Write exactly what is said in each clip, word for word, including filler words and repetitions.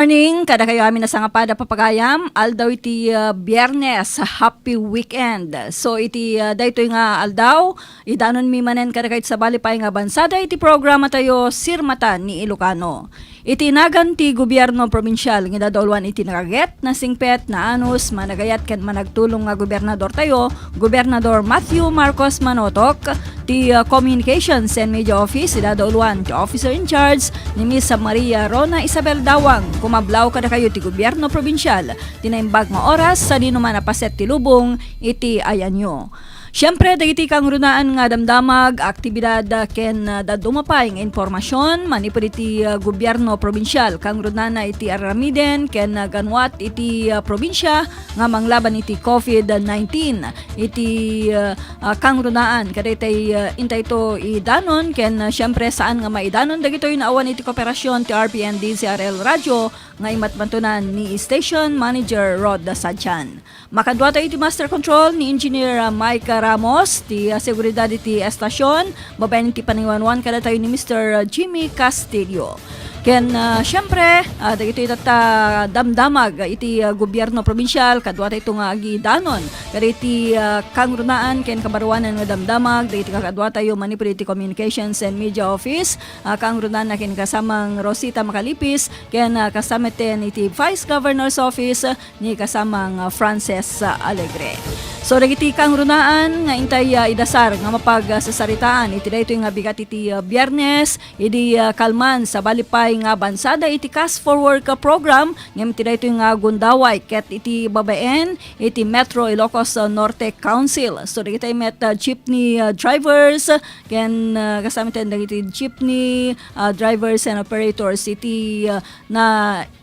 Morning, kadakayo amin a sangapada papagayam, aldaw iti, ah, Biyernes, happy weekend. So, iti, ah, daytoy nga aldaw, idanonmi manen kadakayo iti sabali pay nga bansa daytoy programatayo, Sirmatan ni Ilocano. Iti nagan ti gobierno probinsial nga idadauluan iti nakaget, nasingpet, naanus, managayat ken managtulong nga gobernadortayo, Gobernador Matthew Marcos Manotok, ti, uh, Communications and Media Office, idadauluan ti Officer in Charge ni Miss Maria Rona Isabel Dawang. Kumablaw kadakayo ti gobierno probinsial, ti naimbag nga oras, sadino man a paset ti lubong iti ayanyo. Siempre, dagiti kangrunaan nga damdamag, aktibidad, ken, uh, dadduma pay nga impormasion manipud iti, uh, gobierno probinsial, kangrunana iti aramiden ken, uh, ganwat iti, uh, probinsia nga manglaban iti covid nineteen. Iti, uh, uh, kangrunaan, kadaytay, uh, intayto idanon, ken, uh, siempre, saan nga maidanon dagitoy no awan iti kooperasion ti R P N D Z R L Radio nga imatmatunan ni Station Manager Rod Sadian. Makadua tayo iti master control ni Engineer, uh, Mike Ramos, ti, uh, seguridad iti estasion, babaen iti panangiwanwan kadatayo ni Mister Jimmy Castillo. Ken, uh, siempre, uh, dagitoy tatta damdamag iti, uh, gobierno probinsial, kadua tayo nga agidanon. Kaditi, uh, kangrunaan ken kabaruanan nga damdamag, dagiti kakadua tayo manipud iti Communications and Media Office, uh, kangrunaan na ken kasamang Rosita Macalipis, ken, uh, kasameten iti Vice Governor's Office, ni kasamang, ah, Frances, ah, Alegre. So, dagiti kangrunaan nga intay, ah, idasar nga mapagsasaritaan iti daytoy nga bigat iti, ah, Biyernes, idi, ah, kalman, sabali pay nga abansada iti Cash for Work, ah, program, ngem iti daytoy nga gundaway ket iti babaen iti Metro Ilocos, ah, Norte Council. So, dagiti met, ah, jeepney, ah, drivers, ken, ah, kasamiten dagiti jeepney, ah, drivers and operators iti, ah, na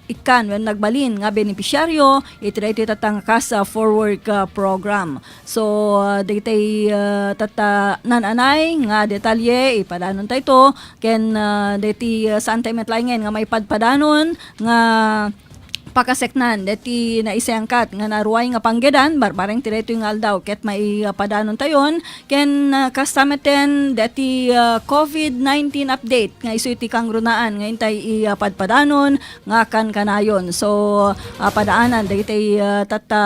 ikkan wenno nagbalin nga benepisiario iti daytoy tatta nga Cash for Work, ah, program. So, ah, dagitay, ah, tatta naan-anay nga detalye, ipadanon tayo ken, ah, dagiti, ah, saan tayo met laengen nga maipadpadanon nga pakaseknan dagiti naisengkat nga naruay nga panggedan, barbareng ti daytoy nga aldaw ket maipadanon tayon ken, ah, kasta meten dagiti, ah, covid nineteen update nga isu iti kangrunaan nga intay ipadpadanon nga kankanayon. So, ah, padaanan dagiti, ah, tatta,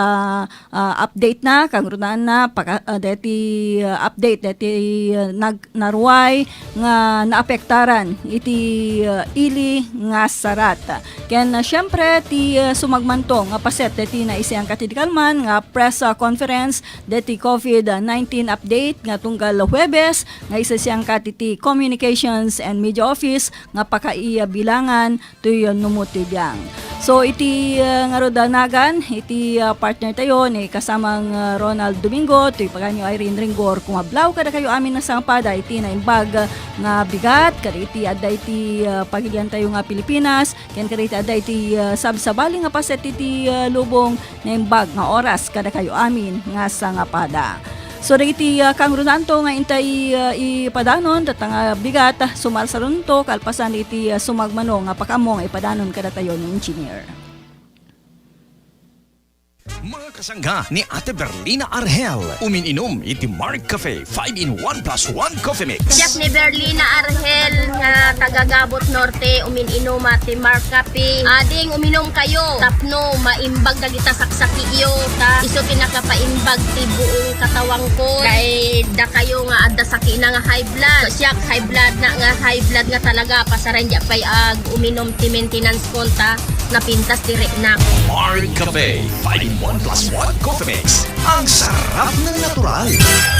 ah, update na, kangrunaan na, paka-, ah, dagiti, ah, update, dagiti, ah, nag-, naruay nga naapektaran iti, ah, ili nga sarat. Ken, ah, siempre, ti, ah, sumagmanto nga paset dagiti naisengkat iti kalman nga press, ah, conference dagiti covid nineteen update nga tunggal Huwebes nga isisiangkat iti Communications and Media Office nga pakaibilangan toy, ah, numo ti biang. So, iti, ah, ngarud a nagan, iti, ah, partner tayo ni kasamang, ah, Ronald Domingo, toy paganyo Irene Ringgor, kumablaw kadakayo amin a sangapada iti naimbag, ah, nga bigat, kadagiti adda iti, ah, pagilian tayo nga Pilipinas, ken kadagiti adda iti, ah, sabsabali nga paset iti, ah, lubong, naimbag nga oras kadakayo amin nga sangapada. So, dagiti, ah, kangrunanto nga intay, ah, ipadanon, tatta nga bigat, ah, sumarsaronto, kalpasan iti, ah, sumagmano nga pakaammo nga ipadanon kadatayo ni Engineer. Mga kasangga ni Ate Berlina Arhel, umin-inom iti Mark Cafe five in one plus one Coffee Mix. Siak ni Berlina Arhel nga taga Gabot Norte, umin-inuma ti Mark Cafe. Ading uminom kayo tapno maimbag dagita saksakiyo, ta isu ti nakapaimbag ti buong katawangko. Kay dakayo nga adda sakina nga high blood. Siak high blood na nga high blood nga talaga, pasaren di pay ag uminom ti maintenance ko ta napintas ti reknak. Mark Cafe five in one plus one Coffee Mix. Ang sarap ng natural.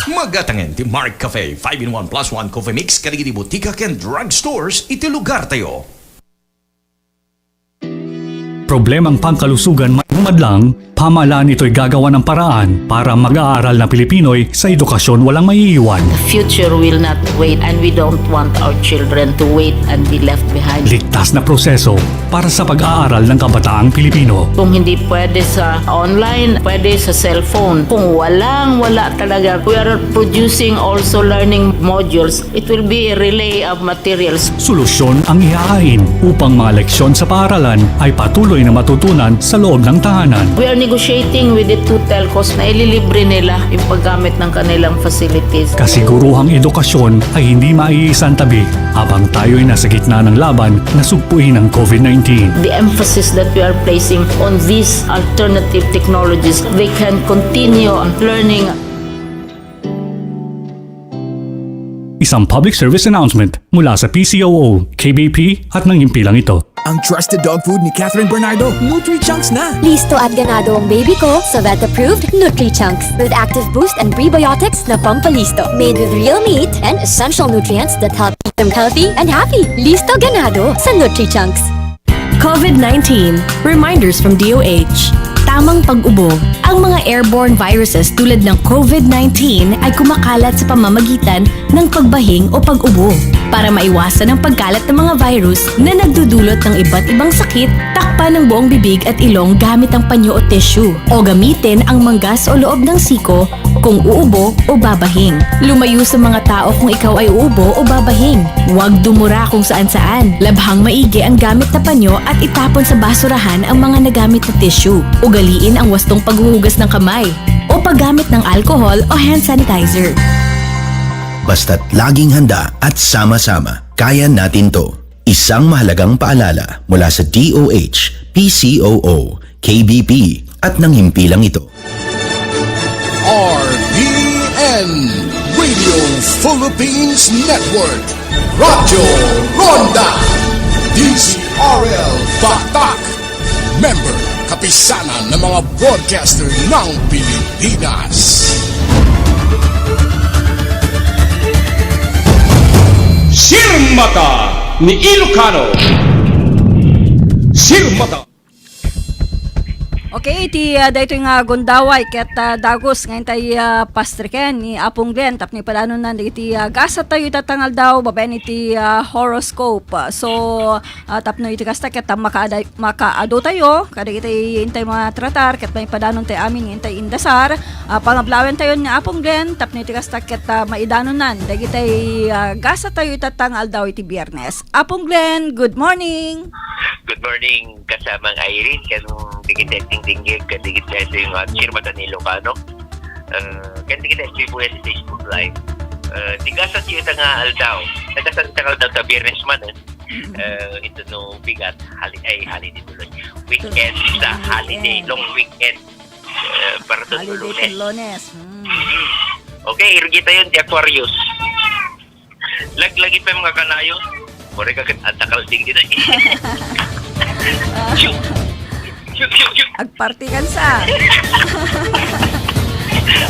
Magatangen ti Mark Cafe five in one plus one Coffee Mix kadagiti botika ken drugstores iti lugar tayo. Problemang pangkalusugan man madlang, pamalaan ito'y gagawa ng paraan para mag-aaral na Pilipino'y sa edukasyon walang maiiwan. The future will not wait and we don't want our children to wait and be left behind. Ligtas na proseso para sa pag-aaral ng kabataang Pilipino. Kung hindi pwede sa online, pwede sa cellphone. Kung walang-wala talaga, we are producing also learning modules. It will be a relay of materials. Solusyon ang ihahain upang mga leksyon sa paaralan ay patuloy na matutunan sa loob ng Anan. We are negotiating with the two telcos na ililibre nila yung paggamit ng kanilang facilities. Kasiguruhang edukasyon ay hindi maiisantabi habang tayo'y nasa gitna ng laban na sugpuin ang COVID nineteen. The emphasis that we are placing on these alternative technologies, they can continue learning. Isang public service announcement mula sa P C O O, K B P at ng himpilang ito. Ang trusted dog food ni Catherine Bernardo, Nutri-Chunks na. Listo at ganado ang baby ko sa vet-approved Nutri-Chunks with active boost and prebiotics na pampalisto. Made with real meat and essential nutrients that help keep them healthy and happy. Listo ganado sa Nutri-Chunks. COVID nineteen, reminders from D O H. Tamang pag-ubo. Ang mga airborne viruses tulad ng COVID nineteen ay kumakalat sa pamamagitan ng pagbahing o pag-ubo. Para maiwasan ang pagkalat ng mga virus na nagdudulot ng iba't ibang sakit, takpan ang buong bibig at ilong gamit ang panyo o tissue, o gamitin ang manggas o loob ng siko kung uubo o babahing. Lumayo sa mga tao kung ikaw ay uubo o babahing. Huwag dumura kung saan-saan. Labhang maigi ang gamit na panyo at itapon sa basurahan ang mga nagamit na tissue. Ugaliin ang wastong paghuhugas ng kamay o paggamit ng alcohol o hand sanitizer. Basta't laging handa at sama-sama, kaya natin 'to. Isang mahalagang paalala mula sa D O H, P C O O, K B P at ng himpilang ito. R P N, Radio Philippines Network, Radyo Ronda, D Z R L Batak, member, kapisanan ng mga broadcaster ng Pilipinas. Sirmata ni Ilocano. Sirmata. Okay, iti, ah, daytoy nga gundaway ket, ah, dagus nga intay, ah, pastriken ni Apong Glenn tapno ipadanon nan dagiti, ah, gasat tayo ita nga aldaw babaen iti, ah, horoscope. So, ah, tapno iti kasta ket, ah, makaada-, makaadu tayo kadagiti intay matratar ket maipadanon tayo amin nga intay indasar. Ah, pangablawen tayo ni Apong Glenn tapno iti kasta ket, ah, maidanon nan dagiti, ah, gasat tayo ita nga aldaw iti Biyernes. Apong Glenn, good morning. Good morning, kasamang Irene, ken dagiti dingdinggig, ken dagiti nga Sirmata ni Ilocano. Eh, ken dagiti sibuyas sa Facebook Live. Eh, ti gasat ita nga aldaw. Ti gasat ita nga aldaw ta Biyernes man, eh. Mm. Eh, ito no bigat, hali-, ay, holiday tuloy. Weekend sa holiday, long weekend. Eh, para sa Lunes. Holiday Lunes. Mm. Okay, irugita yun, ti Aquarius. Laglagi pa yung mga kanayon. Pare ka ket adda kalding dito. Siu! Siu, siu, siu! Agparty kan sa.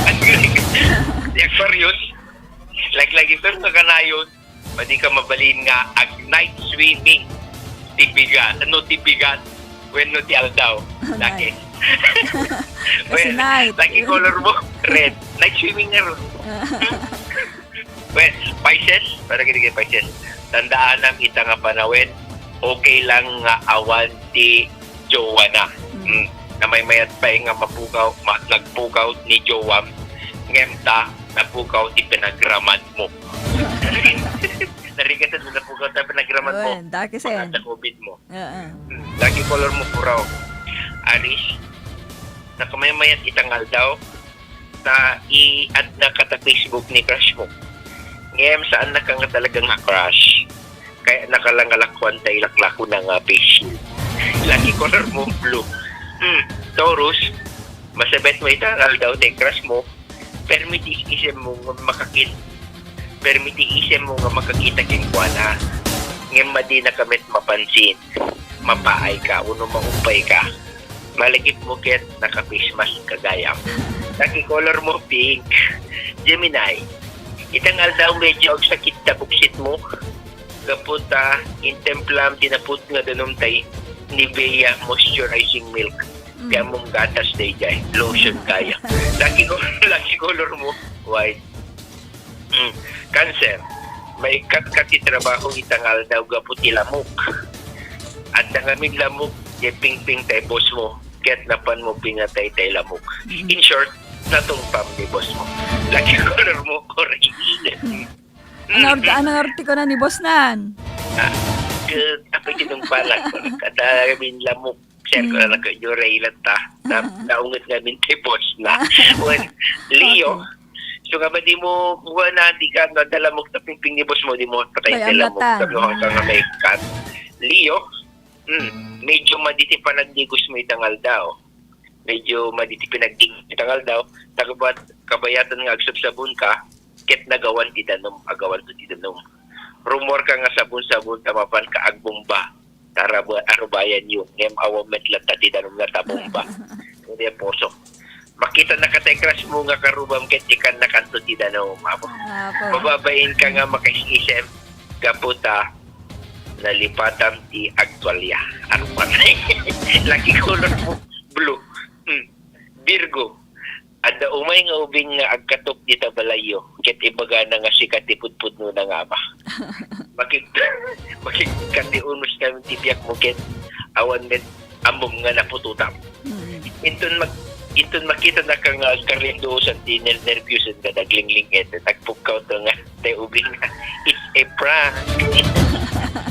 Ang galing. Di Aquarius. Laglagi pa yung mga kanayon. Pwede ka mabalin nga ag night swimming. Tibigat. Ano tibigat? When no ti aldaw. Lagi. Night. Well, night. Lagi color mo. Red. Night swimming nga ron. Well, Pisces, para kini kay Pisces, tandaanam ita nga panawen, okay lang nga awan ti jowa na. Mm. Mm. Namaymayat pay nga mapukaw, ma-, nagpukaw ni jowam, ngem ta napukaw ti pinagraman mo. Narigatan mo napukaw ta pinagraman mo. Awan, daki sen. Pagkada COVID mo. Oo. Mm. Lagi color mo puraw. Aries, nakamaymayat ita nga aldaw, ta i-add na ka ta Facebook ni crush mo. Ngem saan na ka nga talaga nga crush. Kaya nakalangalakwan ta ilaklako na nga face shield. Lagi color mo blue. Hmm, Taurus, masabet mo ita nga aldaw ti crush mo. Permi ti isem mo nga makakit-, permi ti isem mo nga makakita kenkuana. Ngem madi na ka met mapansin. Mapaay ka, uno maumpay ka. Malagip mo ket naka-face mask ka gayam. Lagi color mo pink. Gemini, ita nga aldaw medyo agsakit ta buksit mo. Gapu ta intemplam ti napud nga danum tay Nivea moisturizing milk. Mm. Ti ammom gatas daydiay, lotion kaya. Lagi ko, lagi color mo white. Mm. Cancer, maikkat ka ti trabaho ita nga aldaw gapu ti lamok. Adda ngamin lamok, diay pingping tay boss mo, ket napan mo pinatay tay lamok. Mm. In short, natungpam ni boss mo. Lagi color mo orange. Mm. Ano, ano nga ti kuna ni boss nan? Ah, ket, apay tinungpalan ko, kada ngamin lamok, Tiyan ko na lang kayo, Ray lang ta. Na, naunget nga min ti boss na. Well, Leo, so nga ba di mo, kuha na, di ka, nadalamok ta pingping ni boss mo, di mo patay Ay, ang dalamok, lata. Sabi ko ka nga may cut. Leo, hmm, medyo maditi panagdigos mo itang aldaw. Medyo maditi panagdigos itang aldaw. Tagubat, kabayatan nga agsabsabon ka, ket nagawan ti danum, agawan to ti danum. Rumor ka nga sabon-sabon, ta mapan ka agbomba. Tara, bu-, arubayan yu. Ngem awan met latta ti danum nga tabomba. Hindi ang puso. Makita na ka tay crush mo nga karubam ket ikan na kanto ti danum. Apo. Apo. Mababain ka nga makais-isem. Gapu ta nalipatam ti agtualya. Ano pa? Lucky color mo, blue. Hmm. Virgo. Adda umay nga ubing nga agkatok dita balayyo, ket ibagana nga sika ti pudpudnona nga ama. Makig-, makigkatiunos kami ti biag mo, ket awan met ammom nga naputotam. Mm. Inton mag-, inton makita na ka nga agkarinduosan ti ner-, nerbiusen ka, naglingling-et, nagpukkaw to nga, tay ubing nga, "It's a prank."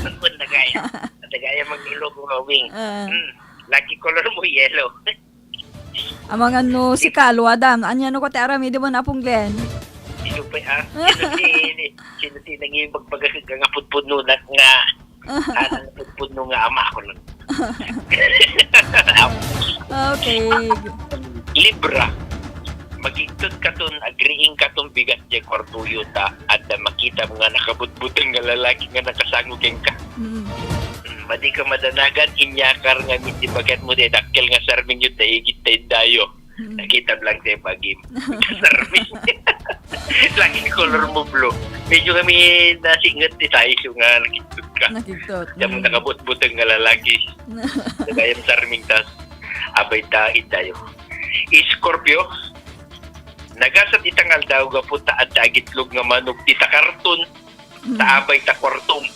Nagkuan na gaya. Nagaya mag-ilog nga ubing. Ah. Hmm. Lucky color mo, yellow. Amangan no sika, aluadam. Ania no ko ti aramidem, Apong Glenn? Sino pa, ah? Sino ti, sino ti nangibagbaga ka nga pudpudno na, nga, ah, nga pudpudno nga ama ko lang. Okay. Libra. Magigtot katon, agriing katon bigat diay kwartoyo ta adda makita nga nakabutbuteng nga lalaki nga nakasango kenka. Mm. Mm, madi ka madanagan, inyakar ngamin ti baket mo, ti dakkel nga sarming yu, ta igit ta indayo. Mm. Nakita lang ti bagim. Sarming. Lagi color mo blue. Medyo kami nasinget ti tayo nga nakigtot ka. Nakigtot. Diyan mo Mm. nakabutbuteng nga lalaki. Nagayam sarming tas abay ta indayo. Scorpio, nagasat itang aldaw gapu ta adda agitlog nga manok dita karton. Mm. Ta abay ta kwartom.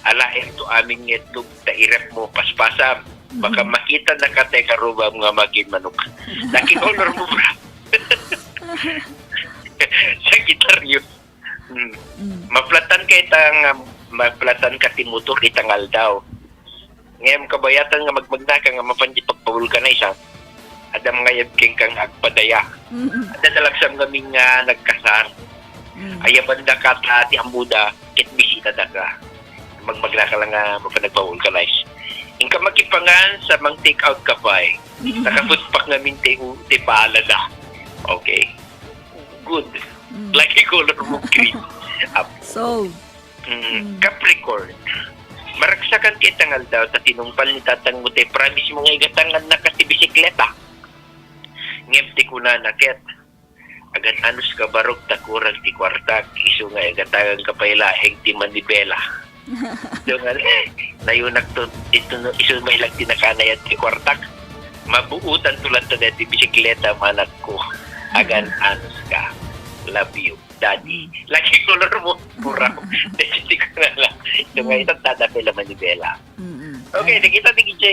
Alaem to amin nga itlog ta irep mo, paspasam. Baka Mm. makita na ka tay karubam nga magin manok. Lucky color mo, bra. Sagittario. Hmm. Mm. Maplatan ka ita nga, maplatan ka ti motor itang aldaw. Ngem kabayatan nga magmagna ka nga mapan ti pagpavulkanize, ha? Adda nga yabkeng kang agpadaya. Mm. Adda talagsam ngamin nga nagkasar. Mm. Ayaban da ka ta ti ammoda, ket bisita da ka. Magmagna ka lang nga mapan nagpavulkanize. Inka makipangan sa mang take out ka pay. Mm. Nakaputpak ngamin ti u-, ti palada. Okay. Good. Mm. Lucky color mo, green. Ap-, So, mm, mm. Capricorn. Maragsakan ti tangal daw ta tinungpal ni tatang mo ti promise mo nga igatangan na ka ti bisikleta. Ngem ti kunana ket, agan-anos ka barok ta kurang ti kuartak, isu nga igatagan ka pay laeng ti manibela. Dungan, nayunak to, ito no, isu may lang tinakanayat ti kuartak. Mabuutan to lang to dati bisikleta, manakko. Agan-anos ka. Love you, Daddy. Mm. Lagi color mo, pura. Dati ko na lang. Ito nga, Mm. ito, tada pela manibela. Mm-mm. Okay, Ay. Nakita ti J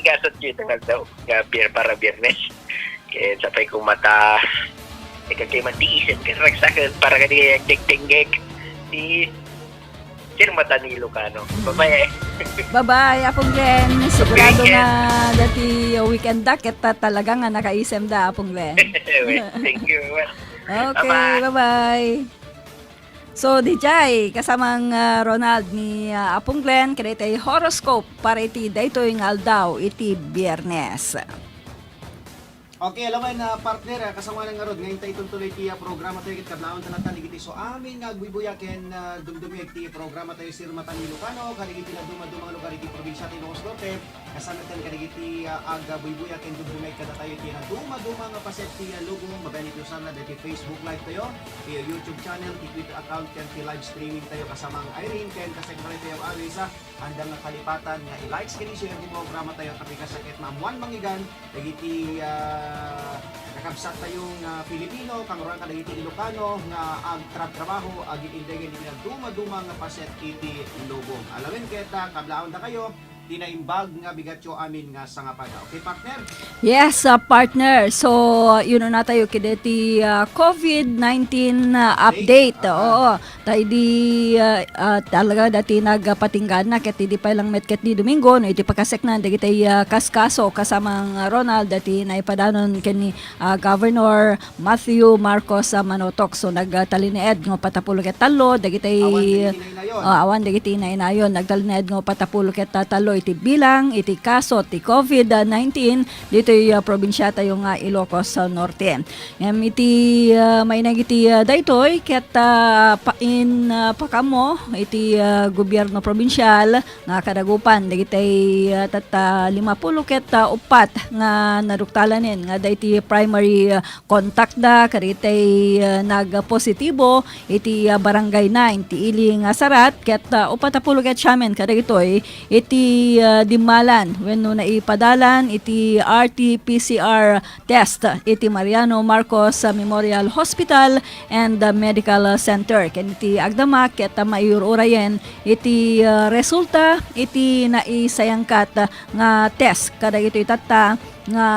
gasat yu, ito nga daw, nga bier-, para Biyernes. Kaya sapay kong mata, ikaw kayo man ti isip, kasi ragsakan, para ka di kaya degdenggek. Di, sir, mata ni Ilocano. Bye-bye, eh. Bye-bye, Apong Glenn. Sigurado Weekend. Nga dati weekend da, ket ta-, talaga nga nakaisem da, Apong Glenn. Well, thank you. Okay, Bye-bye. Bye-bye. So, D J, kasamang, ah, Ronald ni, ah, Apong Glenn, kadaytoy horoscope para iti daytoy nga aldaw iti Biyernes. Okay, alawen, ah, partner, ah, kasangoanan ngarud nga inta ituntuloy ti, ah, programa tayo, ket kablaawanta latta dagiti so amin nga agbuybuya ken, ah, dumdumngeg ti programa tayo, Sir Matan Ilocano, kadagiti nadumaduma nga lugar iti probinsia ti Ilocos Norte, kasangaten kadagiti, ah, agbuybuya ken dumdumngeg kadatayo iti nadumaduma nga paset ti, ah, lubong, mabayan iti usarna dagiti Facebook Live tayo, ti YouTube channel, ti Twitter account, ken ti live streaming tayo, kasamang Irene, ken kasek tayo, Arisa, Anda nga kalipatan nga i-likes ken i-share ti programa tayo, tapno kasla ket maammuan manggigan dagiti, ah, kakabsat tayo nga Filipino, kangruan kadagiti Ilocano nga agtrabtrabaho, agin-inday iti nadumaduma nga paset iti lubong. Alawen ket, ah, kablaawandakayo, Ti naimbag nga bigatyo amin nga sangapada. Okay, partner? Yes, ah, partner. So, yun na tayo kideti, ah, covid nineteen, ah, update. Update. Ah. Oo. Tay di, ah, ah, talaga dati nagpatinggan na ket di pay lang met ket ni Domingo, no, iti pakaseknan dagiti, ah, kaskaso kasamang Ronald dati naipadanon ken ni, ah, Governor Matthew Marcos, ah, Manotok. So, nagtalinaed nga uppat a pulo ket tallo dagiti, awan dagiti nainayon. Ah, awan dagiti nainayon. Nagtalinaed nga uppat a pulo ket, ah, tallo iti bilang iti kaso ti covid nineteen ditoy, ah, probinsia tayo nga Ilocos, ah, Norte. Ngem iti, ah, mainag iti, ah, daytoy ket, ah, pa-, in, ah, pakammo iti, ah, gobierno probinsial nga kadagupan dagiti, ah, tatta lima pulo ket, ah, uppat nga naduktalanen nga daydi primary, ah, contact da kadagiti, ah, nagpositibo iti, ah, Barangay nine ti ili nga Sarat ket, ah, uppat a pulo ket siamen kadagitoy iti, ah, dimmalan wenno naipadalan iti R T P C R test iti Mariano Marcos Memorial Hospital and, ah, Medical Center. Ken iti agdama ket, ah, maiyur-urayen iti, ah, resulta iti naisayangkat, ah, nga test kadagitoy tatta nga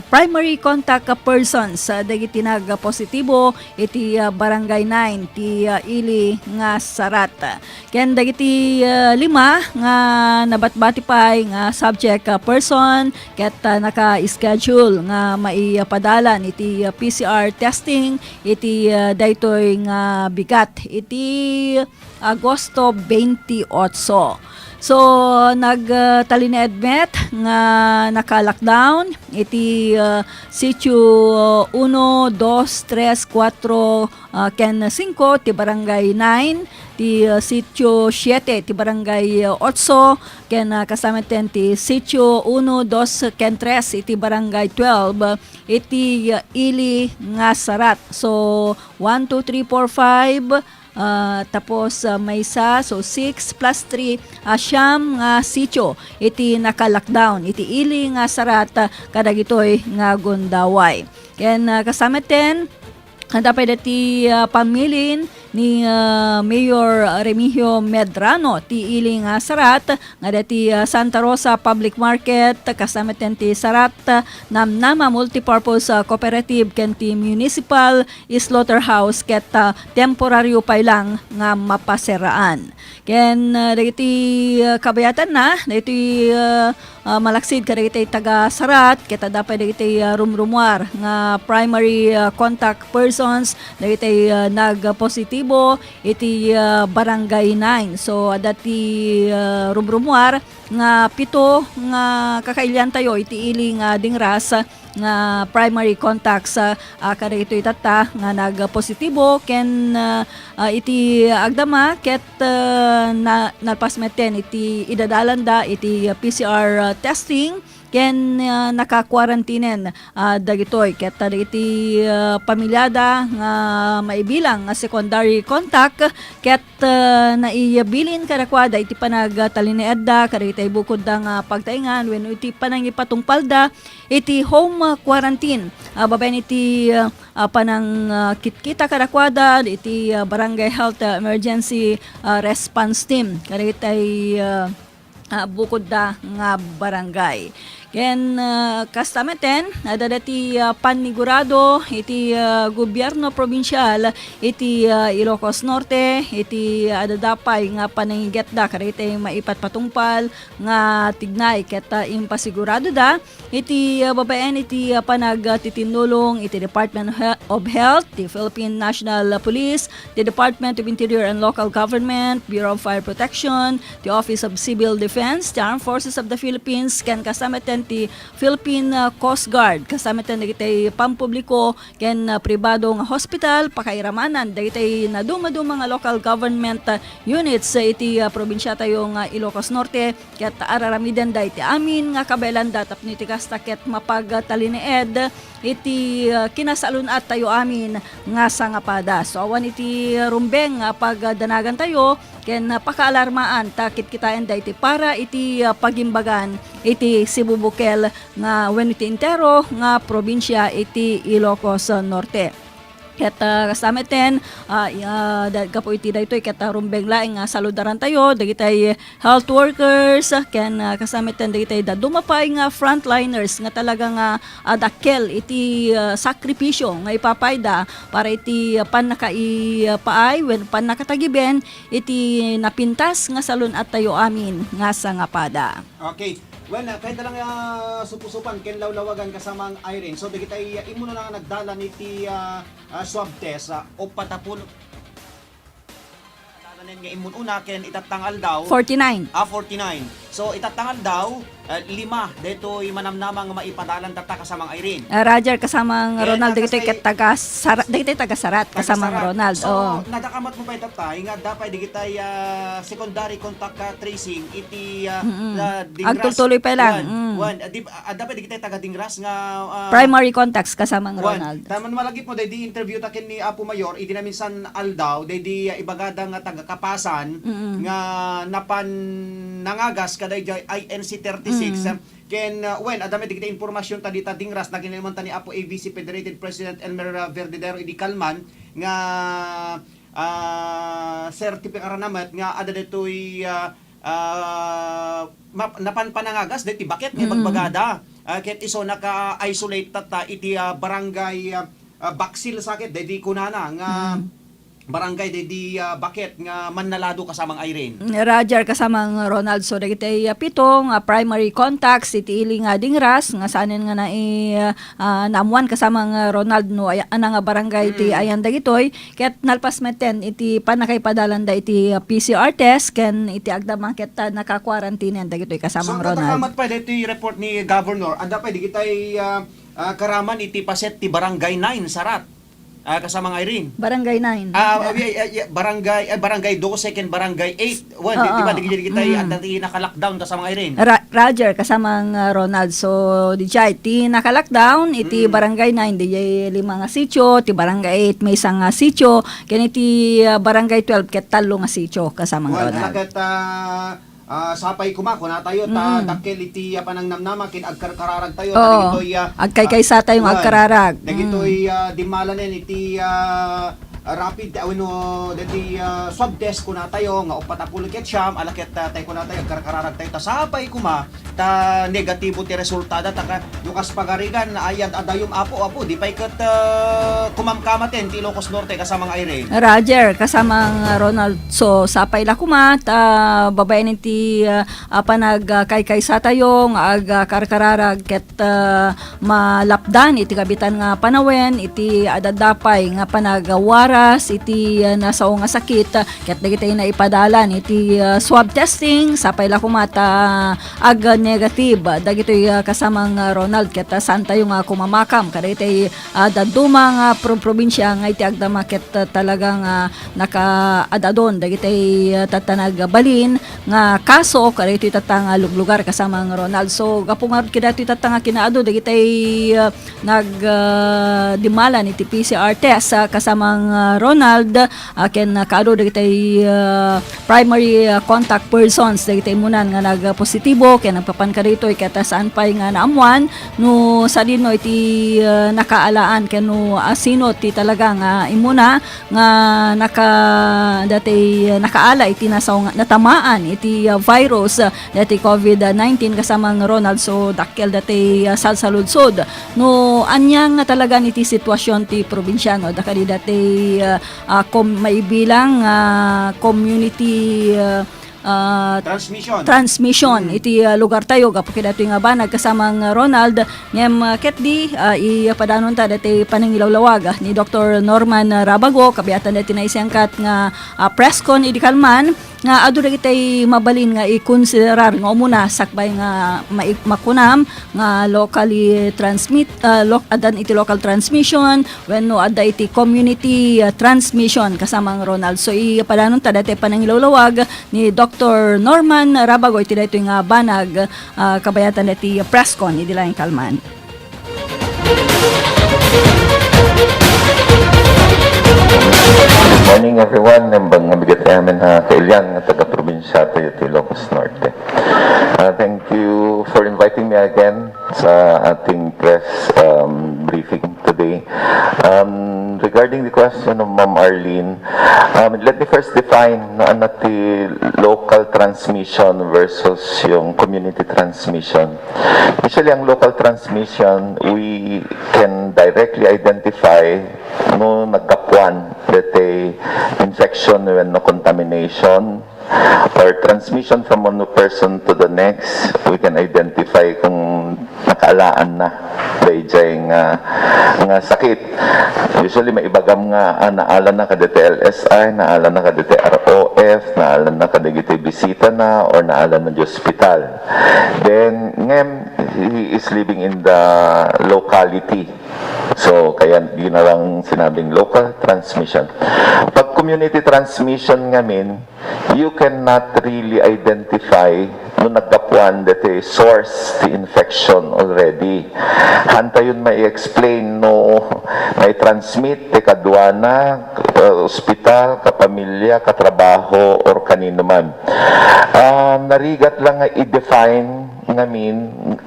primary contact persons, ah, dagiti nagpositibo iti, ah, Barangay nine ti, ah, ili nga Sarat. Ken dagiti, ah, lima nga nabatbati pay nga subject, ah, person ket, ah, naka-schedule nga maipadalan iti, ah, P C R testing iti, ah, daytoy nga bigat iti Agosto twenty-eight. So, nag, ah, talinaed met nga naka-lockdown iti, ah, sitio uno, dos, tres, kuatro, ah, ken singko ti Barangay nine, ti, ah, sitio siete ti Barangay, ah, otso, ken, ah, kasameten ti sitio uno, dos, ken tres iti Barangay twelve, iti, ah, ili nga Sarat. So, one, two, three, four, five, ah, tapos, ah, maysa, so six plus three, ah, siam nga sitio iti naka-lockdown iti ili nga Sarat, ah, kadagitoy nga gundaway. Ken, ah, kasameten, adda pay dati, ah, pamilin ni, ah, Mayor Remigio Medrano ti ili nga Sarat, nga dati, ah, Santa Rosa Public Market, kasameten ti Sarat, ah, Namnama Multipurpose, ah, Cooperative ken ti Municipal Slaughterhouse ket, ah, temporario pay lang nga mapaserraan. Ken, ah, dagiti, ah, kabayatanna, dagiti, ah, ah, malaksid kadagiti taga-Sarat, ket adda pay dagiti, ah, rumrumuar nga primary, ah, contact persons, dagiti, ah, nagpositibo iti, ah, Barangay nine. So, adda ti, ah, rumrumuar nga pito nga kakailiantayo iti ili nga dingras nga primary contacts, ah, ah, kadagitoy tatta nga nagpositibo ken, ah, ah, iti agdama ket, ah, na-, nalpas metten iti idadalanda iti P C R, ah, testing ken, ah, naka-quarantinen, ah, dagitoy ket, ah, dagiti, ah, pamilyada nga maibilang nga secondary contact ket, ah, naibilin kadakuada iti panagtalinaedda kadagiti bukodda nga pagtaengan wenno iti panangipatungpalda iti home, ah, quarantine, ah, babaen iti, ah, ah, panang, ah, kitkita kadakuada iti, ah, Barangay Health, ah, Emergency, ah, Response Team kadagiti, ah, ah, bukodda nga barangay. Ken, ah, kasta metten, adda dati, ah, pannigurado iti, ah, gobierno probinsial iti, ah, Ilocos Norte iti, ah, adda pay nga panangigetda kadagiti maipatpatungpal nga tignay ket, ah, impasiguradoda iti, ah, babaen iti, ah, panagtitinnulong iti Department of He-, of Health, ti Philippine National Police, ti Department of Interior and Local Government, Bureau of Fire Protection, ti Office of Civil Defense, ti Armed Forces of the Philippines, ken kasta metten ti Philippine, ah, Coast Guard, kasta metten dagiti pampubliko ken, ah, pribado nga hospital, pakairamanan dagiti nadumaduma nga local government, ah, units, ah, iti, ah, probinsiatayo nga Ilocos Norte, ket ar-aramidenda iti amin nga kabaelanda tapno iti kasta ket mapagtalinaed iti, ah, kinasalun-attayo amin nga sangapada. So, awan iti rumbeng nga pagdanagantayo ken pakaalarmaan ta kitkitaenda iti para iti, ah, pagimbagan iti sibubukel nga wenno iti entero nga probinsia iti Ilocos Norte. Ket, ah, kasta metten, ah, i-, ah, da-, gapu iti daytoy ket, ah, rumbeng laeng nga saludarantayo dagitay health workers, ah, ken, ah, kasta metten dagitay dadduma pay nga frontliners nga talaga nga, ah, dakkel iti, ah, sakripisio nga ipapayda para iti, ah, pannakaipaay wen pannakatagiben iti napintas nga salun-attayo amin nga sangapada. Okay. Well, ah, kayat lang, ah, supusupan ken lawlawagan, kasamang Irene. So, dagitay, ah, immunona nga nagdalan iti, ah, ah, swab test, ah, uppat a pulo. Dalanen nga immunona ken itattang aldaw. Forty-nine. Ah, forty-nine. So, itattang aldaw, ah, lima daytoy manamnama nga maipadalan tatta, kasamang Irene. Ah, Roger, kasamang Ronald, dagitoy ket taga Sara-, dagitoy taga Sarat, kasamang Ronald. So, oo, nadakamat mo pay tatta, nga adda pay dagitay, ah, secondary contact, ah, tracing iti, ah, mm-mm, ah, Dingras. Agtultuloy pa lang. Wan, mm, wan, ah, di, ah, adda pay dagitay taga Dingras nga, ah, primary contacts, kasamang Ronald. Taman malagip mo, daydi interview ta ken ni Apo Mayor, idi naminsan aldaw, daydi, ah, ibagada nga taga Kapasan, mm-mm, nga napan nangagas kadaydiay I N C thirty-six, mm, ah, ken, ah, wen, adda met dagiti impormasyon ta dita Dingras, nakineman ta ni Apo A B C Federated President Elmer, ah, Verdadero idi kalman nga, ah, sertipikar na met nga adda ditoy, ah, ah, map-, napan panangagas daytoy baket nga, mm, ibagbagada. Ah, ket isu naka-isolate tatta iti, ah, barangay, ah, ah, Baksil sa ket daydi kunana nga, mm, barangay daydi, ah, baket nga mannalado, kasamang Irene. Mm, Roger, kasamang Ronald. So, dagiti, ah, pito nga primary contacts iti ili nga Dingras nga saanen nga nai-, ah, naammuan, kasamang Ronald, no, ay-, ana nga barangay ti, mm, ayan dagitoy, ket nalpas metten iti pannakaipadalanda iti, ah, P C R test ken iti agdama ket, ah, naka-quarantine dagitoy, kasamang Ronald. So, nadakamat pay daytoy report ni Governor, adda pay dagitay, ah, ah, karaman iti paset ti Barangay nine, Sarat. Ah, kasamang Irene. Barangay nine. Ah, ah, yeah, yeah, yeah, barangay, eh, Barangay twelve ken Barangay eight. Well, di, di ba, oo, di, di, di, mm, adda ti naka-lockdown, kasamang Irene. Ra-, Roger, kasamang, ah, Ronald. So, dijay, ti naka-lockdown, iti, mm, Barangay nine, dijay lima nga sitio, ti Barangay eight, maysa nga sitio, ken iti, ah, Barangay twelve, ket tallo nga sitio, kasamang, well, Ronald. Ket, ah, Ah, sapay koma, kunatayo, ta, mm, dakkel iti, ah, panangnamnama ken agkarkararagtayo, ta, oo, dagitoy, ah, agkaykaysa tayo nga, ah, agkararag. Dagitoy, mm, ah, dimmalanen iti, ah, rapid, ah, wenno dagiti, ah, swab test, kunatayo, nga uppat a pulu't siam, ala ket, ah, tay kunatayo, agkarkararagtayo, ta sapay koma, ta negatibo ti resultada, ta ka-, no kas pagarigan, ayat a dayum, Apo, Apo, di pay ket, ah, kumamkamaten ti Ilocos Norte, kasamang Irene. Roger, kasamang Ronald. So, sapay la koma, ta babaen iti, ah, ah, panag, ah, kaykaysa tayo nga ag, ah, karkararag ket, ah, malapdan iti kabitan nga panawen, iti adda pay nga panagwaras iti, ah, nasao nga sakit, ket dagiti naipadalan iti, ah, swab testing, sapay la koma ta ag negative dagitoy, ah, kasamang, ah, Ronald, ket, ah, saan tayo nga kumamakam kadagiti, ah, dadduma nga pro-, probinsia nga iti agdama ket, ah, talaga nga nakaad-adon dagiti, ah, tattana nga balin nga kaso kadagiti tatta nga luglugar, kasamang Ronald. So, gapu ngarud kadagiti tatta nga kinaadu dagiti, ah, nag, ah, dimmalan iti P C R test, ah, kasamang, ah, Ronald, ah, ken, ah, kaadu dagiti, ah, primary, ah, contact persons dagiti immunan nga nagpositibo ken nagpapan kadaytoy ket, ah, saan pay nga naammuan no sadino iti, ah, nakaalaan ken no, ah, sino ti talaga nga immuna nga naka-, dati, ah, nakaala iti nasaw-, natamaan iti, ah, virus, ah, dati covid nineteen, kasamang Ronald. So, dakkel dati, ah, salsaludsod no ania nga talagan iti sitwasyon ti probinsiano, dakadi dati, ah, ah, kom-, maibilang, ah, community, ah, ah, transmission, transmission, mm, iti, ah, lugar tayo, gapu kadaytoy nga banag, kasamang Ronald. Ngem, ah, ketdi, ah, ipadanonta dati panangilawlawag, ah, ni Doktor Norman Rabago, kabiatan dati naisengkat nga, ah, press con idi kalman, nga adu dagiti mabalin nga ikonsiderar nga umuna sakbay nga mai-, makunam nga locally transmit, ah, loc-, addan iti local transmission wenno adda iti community, ah, transmission, kasamang Ronald. So, ipadanonta dati panangilawlawag ni Doktor Norman Rabago iti daytoy nga banag, ah, kabayatan dati press con idi laeng kalman. Good morning, everyone. Nembang nga bigat amin, ah, kailian nga taga-probinsya tayo ti Ilocos Norte. Ah, thank you for inviting me again sa ating press, um, briefing today. Um, regarding the question of Ma'am Arlene, um, let me first define no, ano ti local transmission versus yung community transmission. Usually, ang local transmission, we can directly identify no naggapuan dete infection wenno contamination or transmission from one person to the next, we can identify kung nakaalaan na dayjay nga, nga sakit. Usually, maibagam nga ah, naala na kadagiti L S I, naala na kadagiti R O F, naala na kadagiti bisita na, or naala na di ospital. Then, ngem, he is living in the locality. So, kaya ginarang sinabing local transmission. Pag community transmission ngamin, you cannot really identify no naggapuan deti source ti infection already. Hantayon mai-explain no mai-transmit ti kaduana, uh, ospital, kapamilya, katrabaho, or kanino man. Ah, narigat lang nga i-define ngamin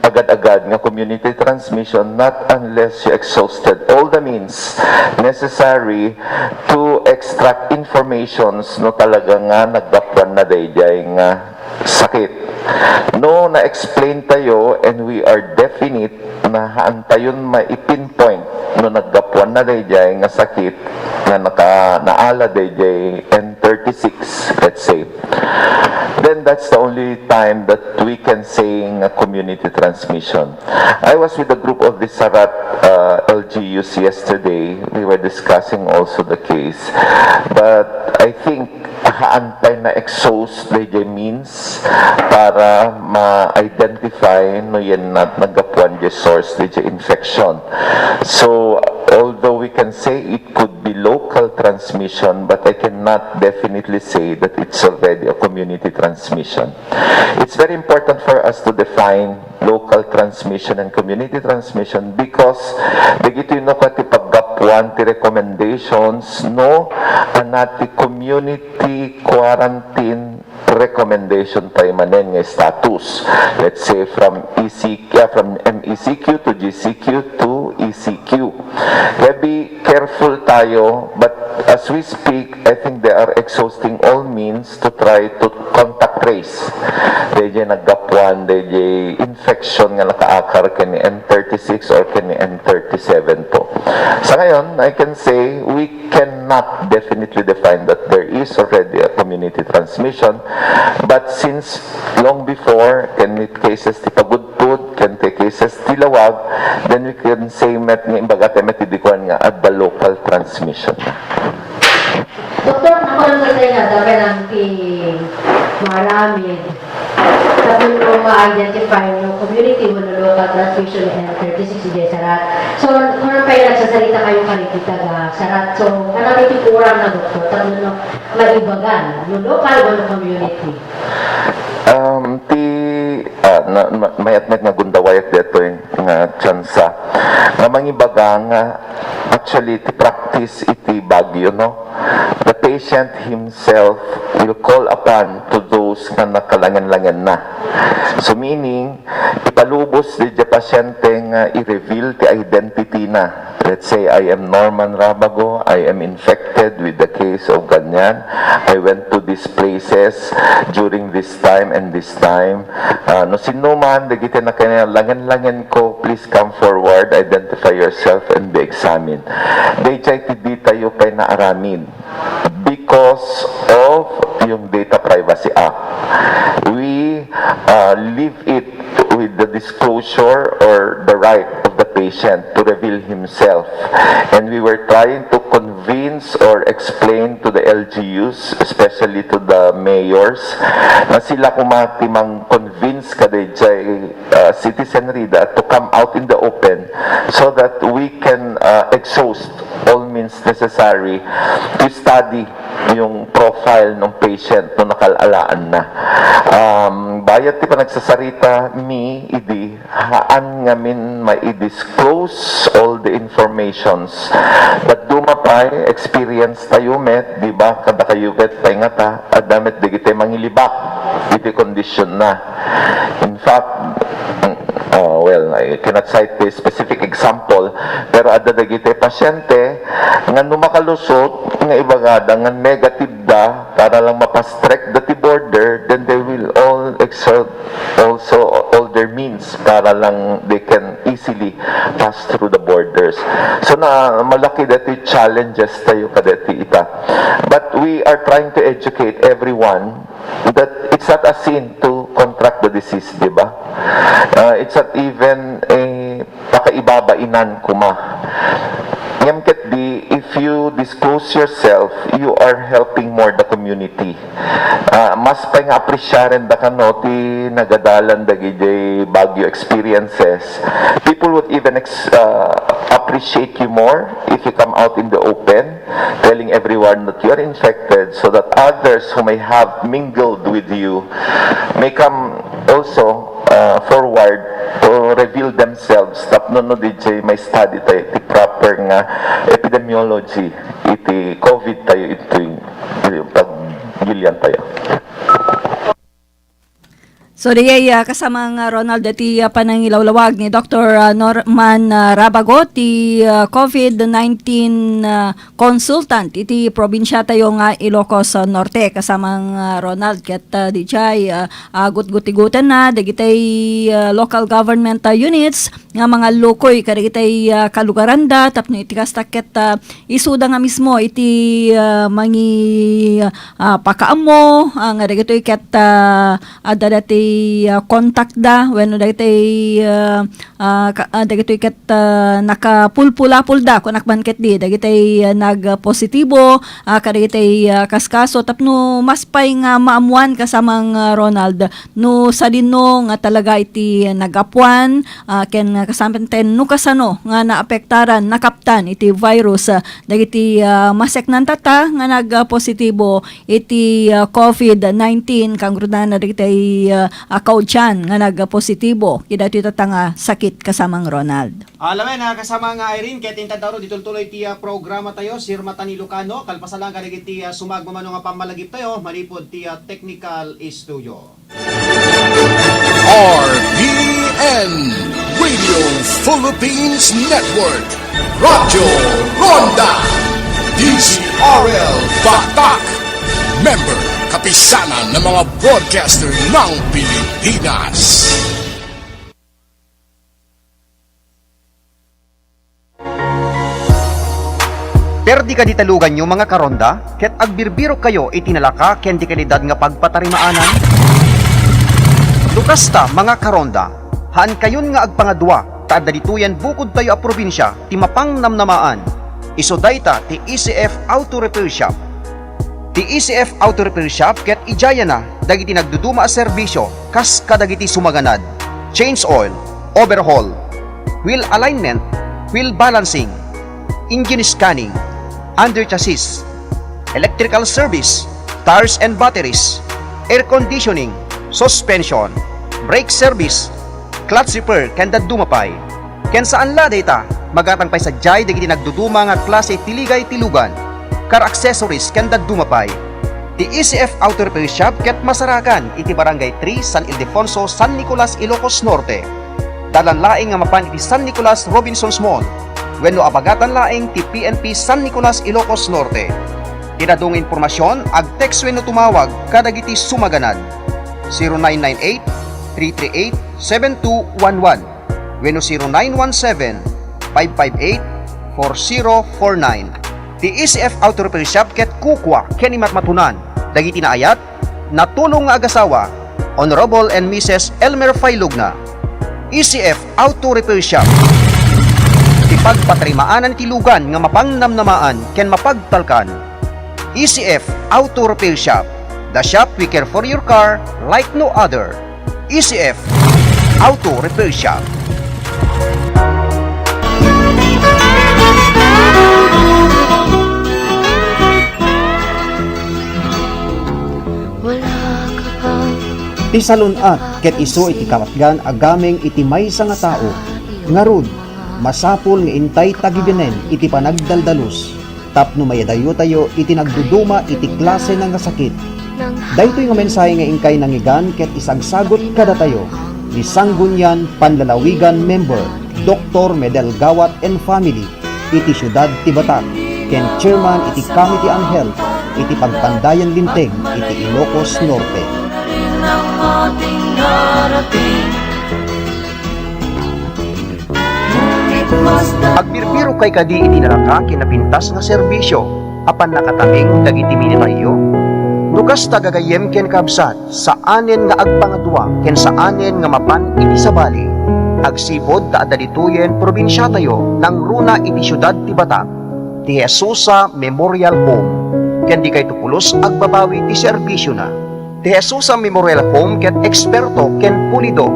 agad-agad nga community transmission not unless you exhausted all the means necessary to extract informations no talaga nga naggapuan na dayjay nga sakit. No na-explain tayo and we are definite na haantayon mai-pinpoint no naggapuan na dayjay nga sakit nga naka naala dayjay N thirty-six, let's say, then that's the only time that we can say nga community transmission. I was with a group of the Sarat uh, L G Us yesterday. We were discussing also the case. But I think haan pay na-exhaust dayjay means para ma-identify no yan na naggapuan di source dayjay infection. So, although we can say it could be local transmission, but I cannot definitely say that it's already a community transmission. It's very important for us to define local transmission and community transmission because dagitoy no ket ti paggapuan ti recommendations no ania ti community quarantine recommendation pay manen nga status. Let's say from E C Q, from M E C Q to G C Q to E C Q. Kaya be careful tayo, but as we speak, I think they are exhausting all means to try to contact trace. Dayjay naggapuan dayjay infection nga nakaakar ken ni N thirty-six or ken ni N thirty-seven po. Sa ngayon, I can say we cannot definitely define that there is already a community transmission, but since long before, ken ni cases ti pagudpud, ken ti cases ti lawag, then we can say met nga imbaga tayo met idi kuan nga adda local transmission. Doktor, nakuan sa tayo nga, dapat lang ti maaramid. Tapno ma-identify no community wenno local transmission N thirty-six idiay Sarat. So, kung ano pa yung nagsasarita kayo karikita ga Sarat. So, ano iti kurang na doktor? Tapno no, maibagan, no local wenno community. Um, ti, ah, na, ma, mayat met nga gundawayat detoy nga tsansa. Nga mangibaga nga actually ti practice iti Baguio, no? The patient himself will call upon to those nga nakalangen-langen na. So meaning, ipalubos dayjay pasyente nga i-reveal ti identity na. Let's say, I am Norman Rabago, I am infected with the case of ganyan. I went to these places during this time and this time. Ah, no sinno man, dagiti nakalangen-langen ko, please come forward, identify yourself, and be examined. Dayjay ti ditayo pay naaramid because of yung Data Privacy Act. We uh, leave it with the disclosure or the right of the patient to reveal himself. And we were trying to convince or explain to the L G Us, especially to the mayors, na sila koma ti mang-convince kadayjay uh, citizenry that to come out in the open so that we can uh, exhaust all means necessary to study yung profile ng patient no nakalalaan na. Um, bayat ti panagsasarita mi idi haan ngamin mai-disclose all the informations. But duma pay, experience tayo met, di ba? Kada kayo met, pay nga ta, adda met dagiti mangilibak iti kondisyon na. In fact, mm, ah, well, I cannot cite a specific example, pero adda dagiti pasyente nga no makalusot nga ibagada nga negative da para lang ma-fast track da ti border, then they will all exert also all their means para lang they can easily pass through the borders. So na malaki dati challenges tayo kadati ita. But we are trying to educate everyone that it's not a sin to contract the disease, di ba? Uh, it's not even a pakaibabainan kuma. Ngem ket di, if you disclose yourself, you are helping more the community. Ah, mas pay nga apresiaren da kano ti nagadalan dagiti Baguio experiences. People would even ex- ah, appreciate you more if you come out in the open, telling everyone that you are infected, so that others who may have mingled with you may come also ah, forward to reveal themselves tapno no diay ma-study tayo iti proper nga epidemiology iti COVID tayo iti, iti paggilian tayo. So, diay, ah, kasama nga Ronald, ti, ah, panangilawlawag ni Doktor, ah, Norman, ah, Rabago, ti, ah, COVID nineteen, ah, consultant iti probinsya tayo nga Ilocos, ah, Norte. Kasama nga Ronald, ket, ah, diay, ah, ah, gutgutigutenna dagitay, ah, local government, ah, units nga mangallukoy kadagitay, ah, kalugaranda tapno iti kasta ket, ah, isuda nga mismo iti, ah, mangi, ah, pakaammo, ah, nga dagitoy ket, ah, adda dati, ah, contact da wenno dagitay, ah, ah, ka- ah, dagitoy ket, ah, nakapulpulapulda, kunak man ketdi, dagitay, ah, nagpositibo, ah, kadagitay, ah, kaskaso tapno mas pay nga maammuan kasamang, ah, Ronald, no sadino nga talaga iti nagapuan, ah, ken kasamten no kasano nga naapektaran, nakaptan iti virus, ah, dagiti, ah, maseknantata nga nagpositibo iti, ah, COVID nineteen, kangrunan dagitay, ah, a kaudyan nga nagpositibo iti daytoy tata nga sakit kasamang Ronald. Alawen a kasama nga Irene, ket intad daro di tultuloy ti, ah, programa tayo, Sir Matani Lucano, kalpasan lang kadagiti, ah, sumagmamano nga pammalagip tayo, manipud ti, ah, technical studio. R P N Radio Philippines Network, Radyo Ronda, D Z R L Batak, member kapisanan ng mga broadcaster ng Pilipinas. Perdi kadi ti luganyo, mga karonda, ket agbirbirok kayo iti nalaka ken di kalidad nga pagpatarimaanan? No kasta, mga karonda, haankayon nga agpangadua ta adda ditoyen bukodtayo a probinsia ti mapangnamnamaan. Isu dayta ti E C F Auto Repair Shop. Ti E C F Auto Repair Shop ket idiayana dagiti nagduduma a serbisio kas kadagiti sumaganad, change oil, overhaul, wheel alignment, wheel balancing, engine scanning, under chassis, electrical service, tires and batteries, air conditioning, suspension, brake service, clutch repair ken dadduma pay. Ken saan la dayta, magatang pay sadiay dagiti nagduduma nga klase ti ligay ti lugan, car accessories ken dadduma pay. Ti E C F Auto Repair Shop ket masarakan iti Barangay three, San Ildefonso, San Nicolas, Ilocos Norte. Dalan laeng nga mapan iti San Nicolas Robinsons Mall wenno abagatan laeng ti P N P San Nicolas, Ilocos Norte. Ti adu nga impormasion, ag-text wenno tumawag kadagiti sumaganad. Zero nine nine eight, three three eight, seven two one one wenno zero nine one seven, five five eight, four zero four nine. Ti E C F Auto Repair Shop ket kukua ken imatmatunan dagiti naayat, natulong nga agasawa, Honorable and Missus Elmer Failugna. E C F Auto Repair Shop. Ti pagpatarimaanan ti lugan nga mapangnamnamaan ken mapagtalkan. E C F Auto Repair Shop, the shop we care for your car like no other. E C F Auto Repair Shop. Ti salun-at ket isu iti kapatgan a gameng iti maysa nga tao. Ngarud, masapul nga intay tagibinen iti panagdaldalus tapno mayadayotayo iti nagduduma iti klase nga sakit. Daytoy nga mensahe nga inkay nangngegan ket isagsagut kadatayo. ni Sangguniang Panlalawigan member, Doktor Medel Gawat and family, iti siudad ti Batak, ken chairman iti Committee on Health iti Pagpandayan Linteg iti Ilocos Norte. Agbirbirokay kadi iti nalaka ken napintas nga serbisio a pannakatalingog dagiti minitayyo? No kasta, gagayyem ken kabsat, saanen nga agpangadua ken saanen nga mapan iti sabali. Agsipud ta adda ditoyen probinsiatayo nangruna iti siudad ti Batak, ti Jesusa Memorial Home, ken dikayto pulos agbabawi ti serbisiona. Ti Jesusa Memorial Home ket eksperto ken pulido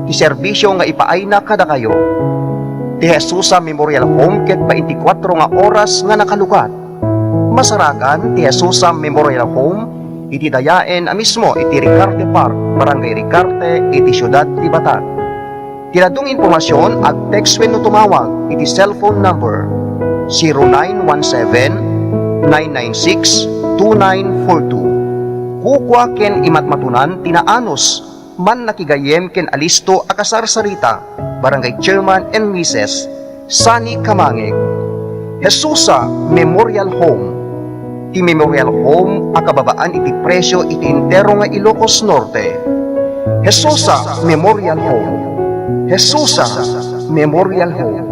ti serbisio nga ipaayna kadakayo. Ti Jesusa Memorial Home ket baintikwatro nga oras nga nakalukat. Masarakan ti Jesusa Memorial Home iti dayaen a mismo iti Ricarte Park, Barangay Ricarte, iti siudad ti Batak. Ti dadduma nga impormasion, ag-text wenno tumawag iti cellphone number zero nine one seven, nine nine six, two nine four two. Kukua ken imatmatunan ti naanus, mannakigayyem ken alisto a kasarsarita, Barangay Chairman and Missus Sunny Kamangeg. Jesusa Memorial Home. Ti Memorial Home a kababaan iti presio iti entero nga Ilocos Norte. Jesusa Memorial Home. Jesusa Memorial Home.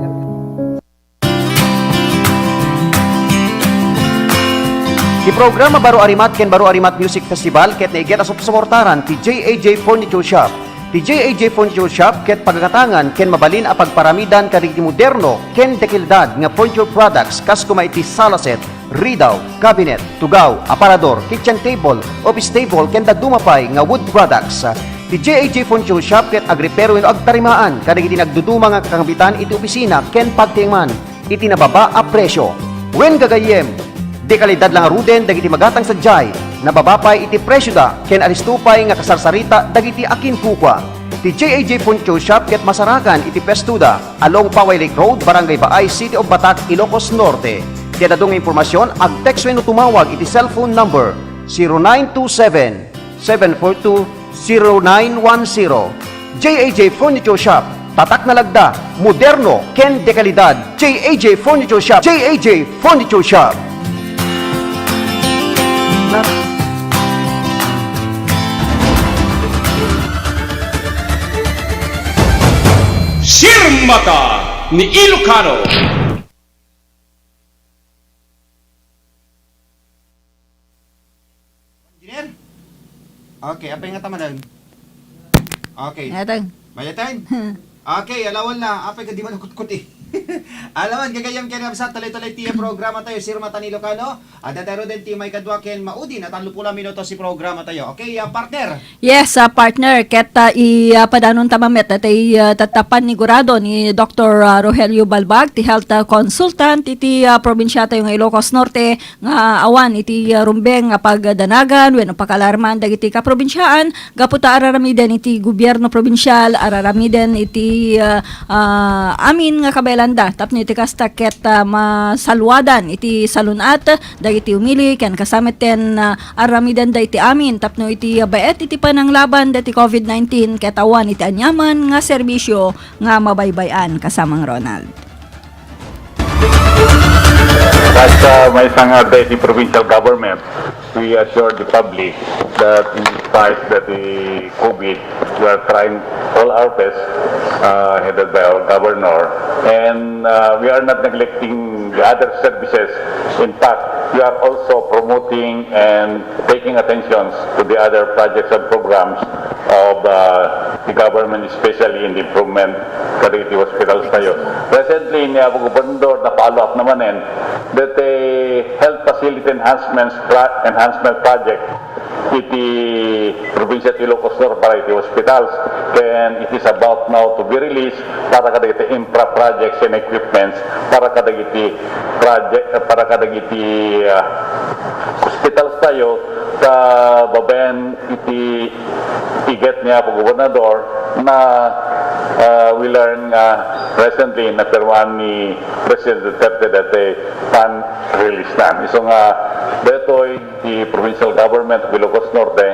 Ti programa Baro Arimat ken Baro Arimat Music Festival ket naiget a supsuportaran ti J A J Furniture Shop. Ti J A J Furniture Shop ket pagagatangan ken mabalin a pagparamidan kadagiti moderno ken dekalidad nga furniture products kas koma iti sala set, ridaw, cabinet, tugaw, aparador, kitchen table, office table, ken dadduma pay nga wood products. Ti J A J Furniture Shop ket agrepero wenno agtarimaan kadagiti nagduduma nga kakambitan iti opisina ken pagtiengan iti nababa a presio. Wen gagayyem, dekalidad la ngaruden dagiti magatang sadiay, nababa pay iti presioda ken alisto pay nga kasarsarita dagiti akinkukua. Ti J A J Furniture Shop ket masarakan iti pwestoda, along Paway Lake Road, Barangay Baay, City of Batak, Ilocos Norte. Ti dadduma nga impormasion, ag-text wenno tumawag iti cellphone number zero nine two seven, seven four two, zero nine one zero. J A J Furniture Shop, tatak nga lagda, moderno, ken dekalidad. J A J Furniture Shop, J A J Furniture Shop. Sirmata ni Ilocano. Engineer? Okay, apay nga tamanan? Okay. Natang. Mayatan? Okay, alawan na. Apay ka di man kutkut eh. Alawan, gagayyem ken kabsat, tuloy-tuloy ti programa tayo, Sirmata ni Ilocano. Adda tayo den ti maikadua ken maudi na tallo puluh minutos ti programa tayo. Okay, ah, partner. Yes, ah, partner, ket, ah, i, ah, padanonta met, ah, tay, ah, tattao panigurado ni Doktor, ah, Rogelio Balbag, ti health, ah, consultant iti, ah, probinsia tayo nga Ilocos Norte, nga awan iti, ah, rumbeng nga pagdanagan wenno pakaalarman dagiti kaprobinsiaan gapu ta ar-aramiden iti gobierno probinsial, ar-aramiden iti, ah, ah, amin nga kabaelanda tapno iti kasta ket, ah, masaluadan iti salun-at dagiti umili ken kasta met ten, ah, ar-aramidenda iti amin tapno iti, ah, baet iti pananglaban dagiti covid nineteen ket awan iti aniaman nga serbisio nga mabaybay-an, kasamang Ronald. At, uh, maisang nga dagiti provincial government, we assure the public that in spite that the covid, we are trying all our best, uh, headed by our governor, and, uh, we are not neglecting the other services. In fact, we are also promoting and taking attentions to the other projects and programs of, uh, the government, especially in the improvement kadagiti hospitals tayo. Recently, ni Apo Gobernador, na-follow up na manen, that, eh, health facility enhancements pra-, enhancement project iti probinsya ti Ilocos Sur para iti hospitals, ken it is about now to be released para kadagiti infra projects and equipments para kadagiti project, para kadagiti, ah, hospitals tayo, ta babaen iti iget ni Apo Gobernador na Uh, we learn nga recently napirmahan ni President Duterte dati pan-release na. Isu nga daytoy ti provincial government of Ilocos Norte,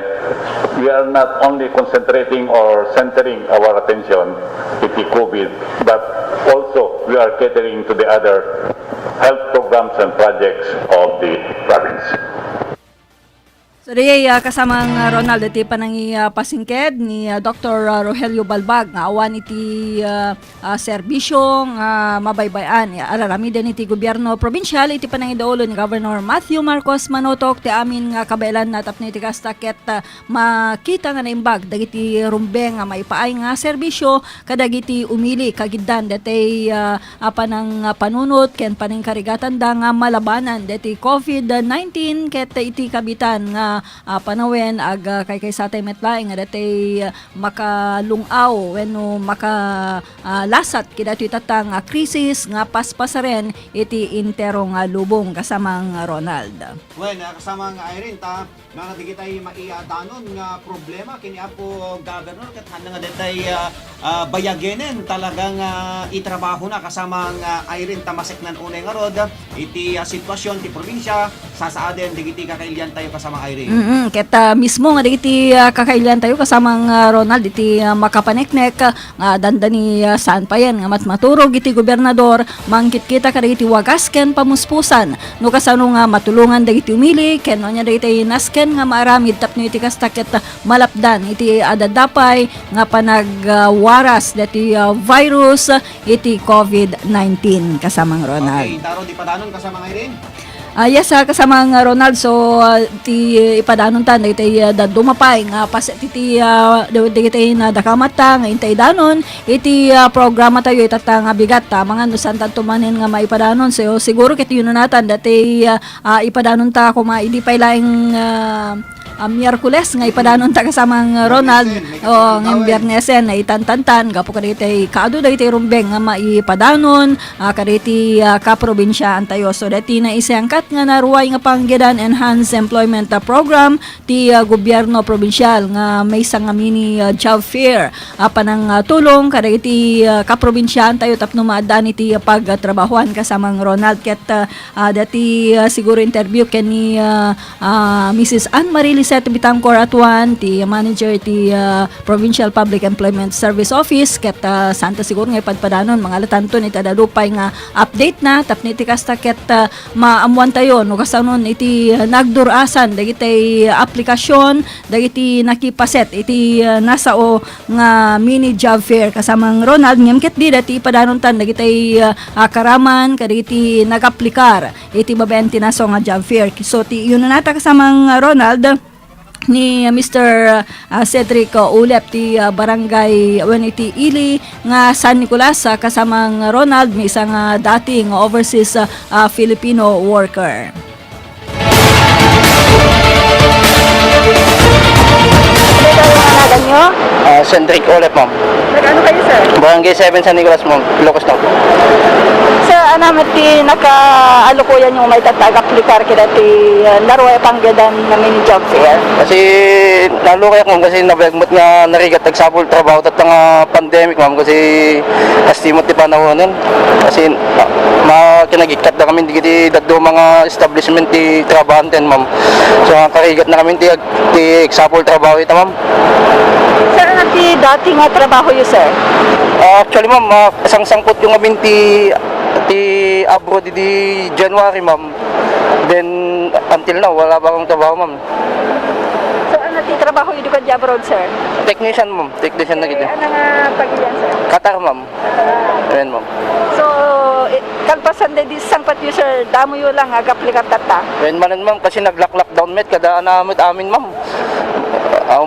we are not only concentrating or centering our attention iti COVID, but also we are catering to the other health programs and projects of the province. So, dayay, ah, kasamang, ah, Ronald, iti panangi, ah, pasingked ni, ah, Doktor, ah, Rogelio Balbag nga awan iti, ah, ah, serbisyo nga mabaybay-an. Ya, araramiden iti gobierno probinsial iti panangidaulon ni Governor Matthew Marcos Manotok ti amin nga kabaelanna tapno iti kasta ket, ah, makita nga naimbag dagiti rumbeng nga maipaay nga serbisyo kadagiti umili kagiddan daytay, ah, a panang, ah, panunot ken panangkarigatanda nga malabanan daytay COVID nineteen ket iti kabitan nga, ah, panawen ag, ah, kaykaysatay met laeng nga daytay, ah, makalung-aw wenno maka, ah, lasat kadaytoy tatta nga krisis nga paspasaren iti entero nga lubong, kasamang Ronald. Wen, ah, kasamang Irene, ta Ngarud, dagitay maiyadanon nga problema ken ni Apo Governor ket haanna nga daytay, ah, ah, bayagenen talaga nga itrabahona kasamang, ah, Irene ta maseknan unay ngarud iti, ah, sitwasyon ti probinsia, sasaaden dagiti kakailiantayo kasamang Irene. Mm, ket, ah, mismo nga dagiti, ah, kakailiantayo kasamang, ah, Ronald iti, ah, makapaneknek, nga dandani, ah, saan payen nga matmaturog iti gobernador, mangkitkita kadagiti wagas ken pamuspusan no kasano nga matulongan dagiti umili ken no ania dagiti nasken nga maaramid tapno iti kasta ket malapdan iti adda dapay nga panagwaras dagiti, ah, virus iti COVID nineteen, kasamang Ronald. Okay, intaro di padanon, kasamang Irene. Ah, yes, ah, kasamang, ah, Ronald, so, ah, ti ipadanonta dagiti, ah, dadduma pay nga pas ti, ti, ah, da-, dagiti nadakamat ta nga intaidanon iti, ah, programa tayo itatta nga bigat ta mangan no saan tanto manen nga maipadanon. So, siguro ket yunonatan dati, ah, ah, ipadanonta koma idi pay laeng, ah, ah, Miyerkules nga ipadanonta kasamang, ah, Ronald. Biernesen, may Oo, nga kasunod Biernesen, naitantantan gapu kadagiti kaadu dagiti rumbeng nga maipadanon, ah, kadagiti, ah, kaprobinsiaantayo. So, dati naisayangkat nga naruay nga panggedan enhanced employment, ah, program ti, ah, gobierno probinsial nga maysa nga mini, ah, job fair, ah, panangtulong kadagiti, ah, kaprobinsiaantayo tapno maaddaan iti, ah, pagtrabahoan kasamang Ronald ket, ah, ah, dati, ah, siguro interview ken ni, ah, ah, Missus Anne Marie Lisette Bitangcor Atuan, ti manager ti, ah, Provincial Public Employment Service Office, ket, ah, saanta siguro nga ipadpadanon, mangalatanton iti adda dupay nga update na, tapno iti kasta ket, ah, maammuantayo no kasanon iti, ah, nagdur-asan dagiti aplikasyon, dagiti nakipaset iti, ah, nasao nga mini job fair kasamang Ronald, ngem ket di dati ipadanontan dagiti, ah, ah, karaman kadagiti nagaplikar iti babaen ti nasao nga job fair. So, ti yunonata kasamang Ronald ni Mister, ah, Cedric, ah, Ulep ti, ah, barangay wen iti ili nga San Nicolas, ah, kasamang Ronald, maysa nga dati nga overseas, ah, ah, Filipino worker. Ano daw yung anagan nyo? Ah, Cedric Olep, ma'am. Nag-ano kayo, sir? Barangay seven San Nicolas, ma'am. Ilocos Norte. Sir, ano met ti nakaalukoyan yung may tatagaplikar kida ti, uh, naruay panggedan nga mini job fair? Kasi nalukayak, ma'am, kasi nabiag met nga narigat agsapul trabaho tatta nga pandemic, ma'am, kasi kastimot ti panahonen. Kasi, ah, ma-, kinagikkat da kami dagiti dadduma nga establishment ti trabahanten, ma'am. So, ang karigat na kami ti ag-, ti example trabaho ita, ma'am. Sir, ano ti dati nga trabaho yu, sir? Ah, actually, ma'am, ah, sangsangpot yung amin ti, ti abroad di January, ma'am. Then, until now, wala pa akong trabaho, ma'am. So, ano ti trabaho yu di abroad, sir? Technician, ma'am. Technician na kita. Ano nga pagilian, sir? Qatar, ma'am. Ayan, ma'am. So, eh, kalpasan daydi sangpet yu, sir, damo yu lang agaplikar tatta? Ayan, manen, ma'am, kasi nag-lock-lockdown met, kada anamit amin, ma'am. Aw,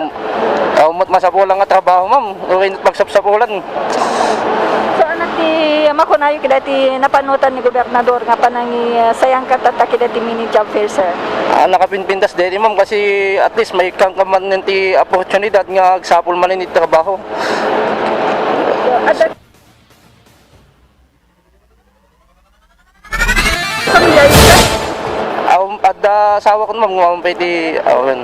aw met masapulan nga trabaho, ma'am. Uray met magsapsapulan. So, ano ti makunayo kida ti napanutan ni Gobernador nga panangi, ah, sayangkat tatta kida ti mini job fair, sir? Ah, nakapinpintas daydi, ma'am, kasi at least may kangkaman ti oportunidad nga agsapul manen iti trabaho. Adda pamilya yu, sir? Aw, adda asawa ko, ma'am, nga awan pay ti awan.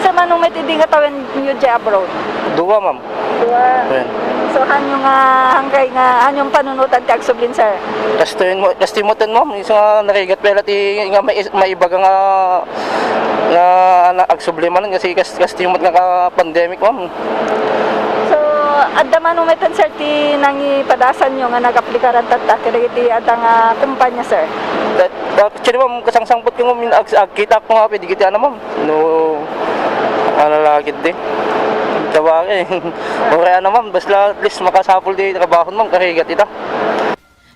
Sir, mano met idi nga tawen yu diay abroad? Dua, ma'am. Dua. Ayan. So, hanyo nga, hanggay nga, hanyo panunotan ti agsublin, sir? Kastoy mo, kastoy mo ten, ma'am, isu nga narigat pay la ti nga mai-, maibaga nga, nga na-, agsubli man kasi kas-, kastoy mo nga ka-pandemic, ma'am. So, adda man umetan, sir, ti nangipadasanyo nga nagaplikaran tatta kadagiti adda nga kumpanya, sir? That, that, actually, ma'am, kasangsangpot ko, ma'am, ag-, agkita ko nga pwede kiti, ano, ma'am. No, ano lagi di. Tawa ka eh. Uray, ano, ma'am, basta at least makasapul di trabaho, ma'am, karigat ita.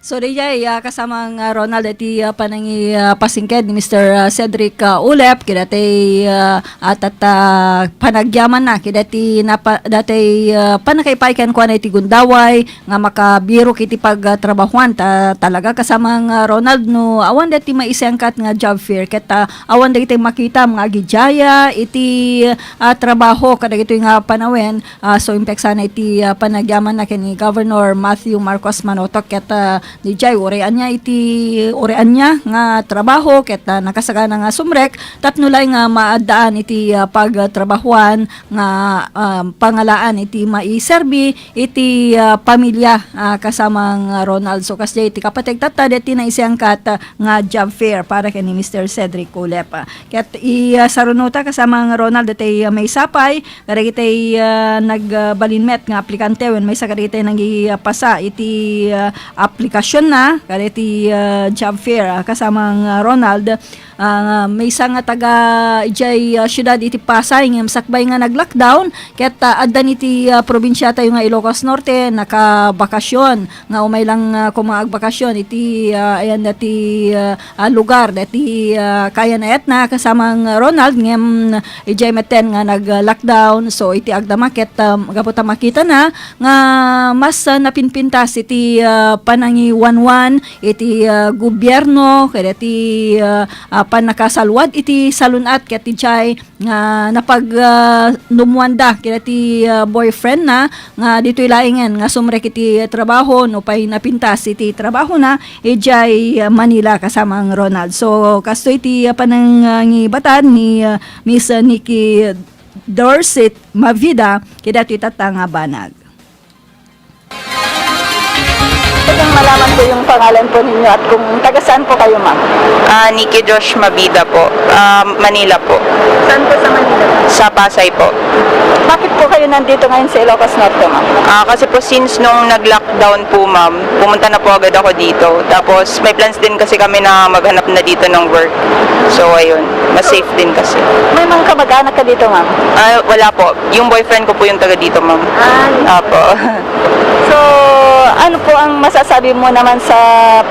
So, daydiay, ah, kasamang, ah, Ronald, iti, ah, panangi, ah, pasingked ni Mister, ah, Cedric, ah, Ulep, kadati, ah, at, at, ah, panagyaman na, kadati napa-, dati, ah, panakaipay kenkuana iti gundaway, nga makabirok iti pagtrabahuan. Ta-, talaga, kasamang, ah, Ronald, no awan dati maisengkat nga job fair, ket, ah, awan dagiti makitam nga agidiaya iti, ah, trabaho kadagitoy nga panawen, ah, so impeksan iti, ah, panagyamanna ken ni Governor Matthew Marcos Manotok ket, ah, didiay uray ania iti, uray ania nga trabaho ket, ah, nakasagana nga sumrek tapno laeng nga maaddaan iti, ah, pagtrabahuan nga, ah, pangalaan iti maiserbi iti, ah, pamilya, ah, kasamang, ah, Ronald. So, kasdiay iti kapateg tatta, deti naisengkat, ah, nga job fair para ken ni Mister Cedric Culep. Ah, ket i, ah, sarunota kasamang Ronald, deti, ah, maysa pay kadagiti, ah, nagbalinmet nga aplikante wen maysa kadagiti nangipasa iti, ah, aplikasionna kadagiti, ah, job fair, ah, kasamang, ah, Ronald. Ah, maysa nga taga idiay, ah, siudad iti Pasay ngem sakbay nga nag-lockdown ket, ah, addan iti, ah, probinsiatayo nga Ilocos Norte nakabakasyon nga umay lang, ah, koma agbakasyon iti, ah, ayan dati, ah, ah, lugar dati, ah, Kayan Etna kasamang Ronald ngem idiay metten nga nag-lockdown. So iti agdama ket, ah, gapu ta makitana nga mas, ah, napinpintas iti, ah, panangiwanwan iti, ah, gobierno, kadagiti, ah, ah, pannakasalwad iti salun-at ket idiay nga napag, ah, numuanda kadagiti, ah, boyfriendna nga ditoy laengen nga sumrek iti trabaho no pay napintas iti trabahona idiay, ah, Manila kasamang Ronald. So, kastoy ti, ah, panangibatad ni, ah, Miss Nikki Dorset Mavida kadagitoy tatta nga banag. Pwedeng malaman po yung pangalan po ninyo at kung taga saan po kayo, ma'am? Ah, Nikki Josh Mabida po. Ah, Manila po. Saan po sa Manila? Sa Pasay po. Bakit po kayo nandito ngayon sa Ilocos Norte, ma'am? Ah, kasi po since nung nag-lockdown po, ma'am, pumunta na po agad ako dito. Tapos may plans din kasi kami na maghanap na dito ng work. So, ayun, mas safe din kasi. May mga kamag-anak ka dito, ma'am? Ah, wala po. Yung boyfriend ko po yung taga dito, ma'am. Ah, yun. Apo. So, ano po ang masasabi mo naman sa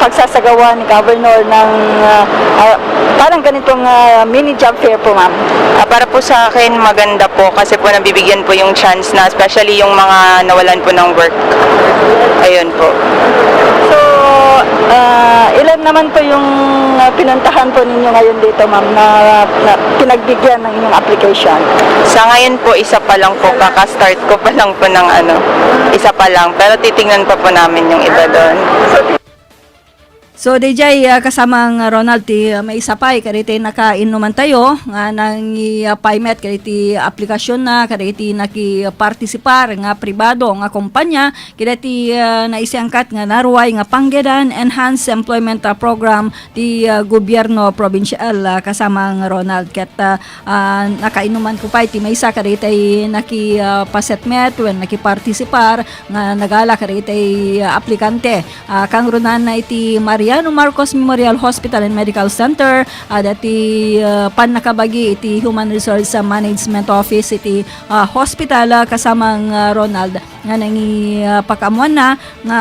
pagsasagawa ni Governor ng, ah, ah, parang ganitong, ah, mini job fair po, ma'am? Ah, para po sa akin, maganda po kasi po nabibigyan po yung chance na, especially yung mga nawalan po ng work. Ayun po. So, ah, ilan naman po yung, ah, pinuntahan po ninyo ngayon dito, ma'am, na, na pinagbigyan ng inyong application? Sa ngayon po, isa pa lang po, kaka-start ko pa lang po ng ano, isa pa lang. Pero titingnan pa po namin yung iba doon. So, daydiay, ah, kasamang Ronald, ti, ah, maysa pay kadagiti nakainnumantayo nga nangi-, ah, paymet kadagiti aplikasionna kadagiti nakipartisipar nga pribado nga kompanya kadagiti, ah, naisengkat nga naruay nga panggedan, enhanced employment, ah, program ti, ah, gobierno probinsial, ah, kasamang Ronald. Ket, ah, ah, nakainnuman ko pay ti maysa kadagiti naki, ah, pasetmet wen nakipartisipar nga nagala kadagiti, ah, aplikante. Ah, kangrunaanna iti Mariano Marcos Memorial Hospital and Medical Center, ah, dati, ah, pannakabagi iti Human Resource Management Office iti, ah, hospital, ah, kasamang, ah, Ronald nga nangi, ah, pakaammoanna nga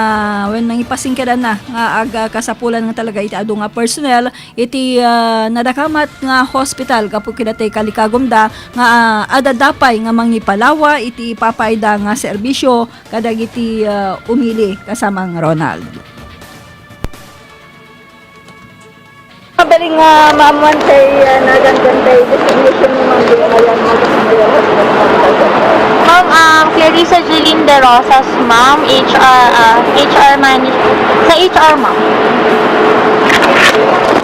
wen nangipasingkedanna nga agkasapulan nga talaga iti adu nga personnel iti, ah, nadakamat nga hospital gapu kadagiti kalikagumda nga, ah, adda pay nga mangipalawa iti ipapaayda nga serbisio kadagiti, ah, umili kasamang Ronald. Mabaling nga maammuan tay, ah, nagan tay designation mo, ma'am, di ayan mo. Ma'am, um, Clarissa Jeline De Rosas, ma'am, H R, ah, H R manager. Sa H R, ma'am.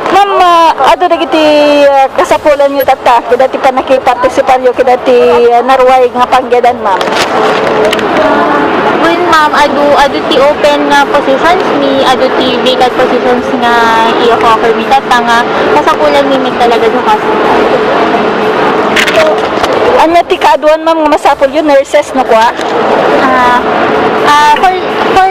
Ma'am, ah, adu dagiti, ah, kasapulanyo tatta, kadagiti pannakipartisiparyo kadagiti, ah, naruay nga panggedan, ma'am? Wen, ma'am, adu, adu ti open nga positions mi, adu ti vacant positions nga i-offer mi tatta nga kasapulan mi met talaga ti hospital. So, ania ti kaaduan, ma'am, nga masapulyo, nurses no kua? Ah, ah, for, for,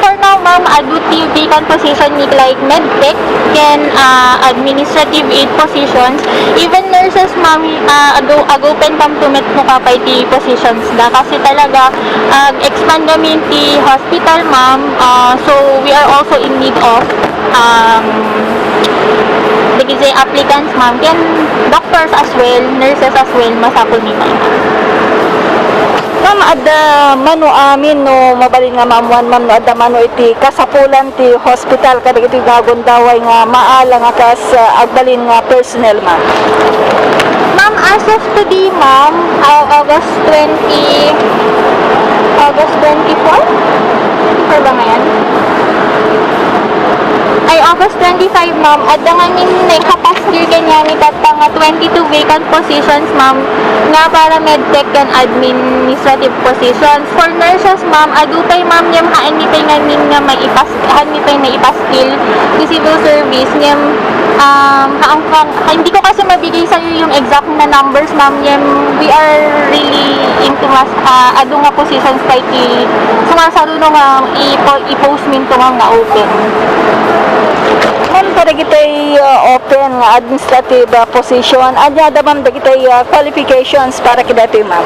for now, ma'am, adu ti vacant position mi like medtech, ken, ah, administrative aid positions. Even nurses, ma'am, ah, ag-, ag-open kami to met no kua pay ti positions da. Kasi talaga, ah, expand kami ti hospital, ma'am. Ah, so, we are also in need of, um, dagiti applicants, ma'am. Ken doctors as well, nurses as well, masapul mi, ma'am. Ma'am, adda mano amin no mabalin nga maammuan, ma'am, no adda mano iti kasapulan ti hospital kadagitoy nga gundaway nga maala nga kas, ah, agbalin nga personnel, ma'am? Ma'am, as of today, ma'am, ah, August twenty, August twenty-four? Twenty-four ba ngayon? Ay, August twenty-five, ma'am, adda ngamin naikapaskil kaniami tatta nga twenty-two vacant positions, ma'am, nga para medtech and administrative positions. For nurses, ma'am, adu pay, ma'am, ngem haan mi pay ngamin nga maipas-, haan mi pay naipaskil ti civil service, ngem, um, haan ka, hindi ko kasi mabigay sa'yo yung exact na numbers, ma'am, ngem we are really into mas, ah, adu nga positions pay ti sumasaruno nga ipo-, i-post minto, ma'am, nga open. Ma'am, kadagitoy, ah, open nga administrative, ah, position, ania da, ma'am, dagitoy, ah, qualifications para kadatoy, ma'am?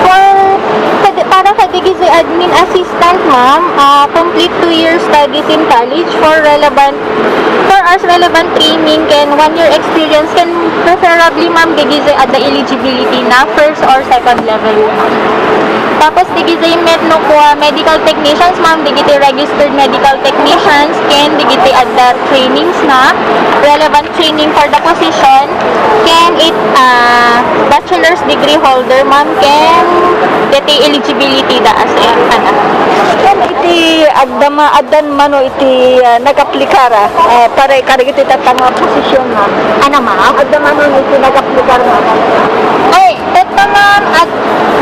For, kad-, para kadagitoy admin assistant, ma'am, ah, complete two years studies in college for relevant, for as relevant training ken one year experience ken preferably, ma'am, dagitoy adda eligibility na first or second level. Tapos, dagiti met no kua medical technicians, ma'am, dagiti registered medical technicians, ken dagiti adda trainings na relevant training for the position, ken it, ah, bachelor's degree holder, ma'am, ken dagiti eligibility da as a, ano. Ken iti agdama, addan mano iti, ah, nagaplikar, ah, para kadagiti tatta nga position, ma'am? Ano, ma'am? Adda mano iti nagaplikar, ma'am? Ay, Tatta, ma'am, at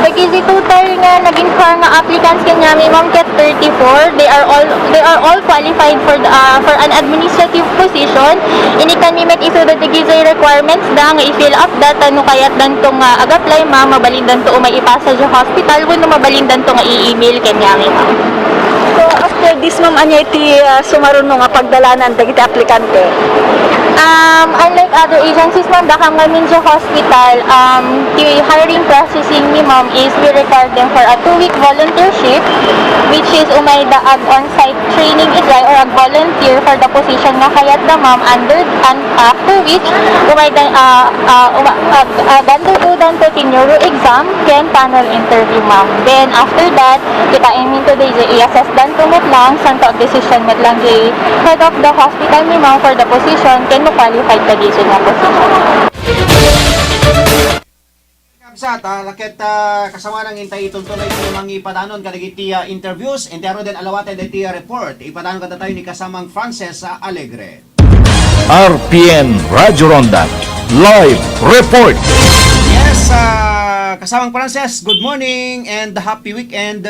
dagiti total nga nag-inquire nga applicants kaniami, ma'am, ket thirty-four. They are all, they are all qualified for the, ah, for an administrative position. Inikkan mi met isuda dagiti requirements da nga i-fill up da, ta no kayatdanto nga ag-apply, ma'am, mabalindanto umay ipasa idiay hospital wenno mabalindanto nga i-email kaniami, ma'am. So, after this, ma'am, ania iti, ah, sumaruno nga pagdalanan dagiti aplikante? Um, unlike other agencies, ma'am, dakam ngamin idiay hospital, um, the hiring processing mi, ma'am, is we require them for a two-week volunteership, which is umayda ag-on-site training idiay or ag-volunteer for the position nga kayatda, ma'am, under, un-, after which, umayda, ah, ah, uma-, ag-, ag-undergo danto ti neuro exam ken panel interview, ma'am. Then, after that, kitaenminto daydiay, i-assess danto met lang, santo agdesisyon met lang diay head of the hospital mi, ma'am, for the position, ken no qualified ka daydiay nga position. Kabsat, ah, ket, ah, kasama nang intay ituntuloy ti mangipadanon kadagiti, ah, interviews, intay aruden alawaten daytoy, ah, report. Ipadanon kadatayo ni kasamang Frances, ah, Alegre. R P N Radyo Ronda Live Report. Yes, ah, kasamang Frances, good morning and happy weekend.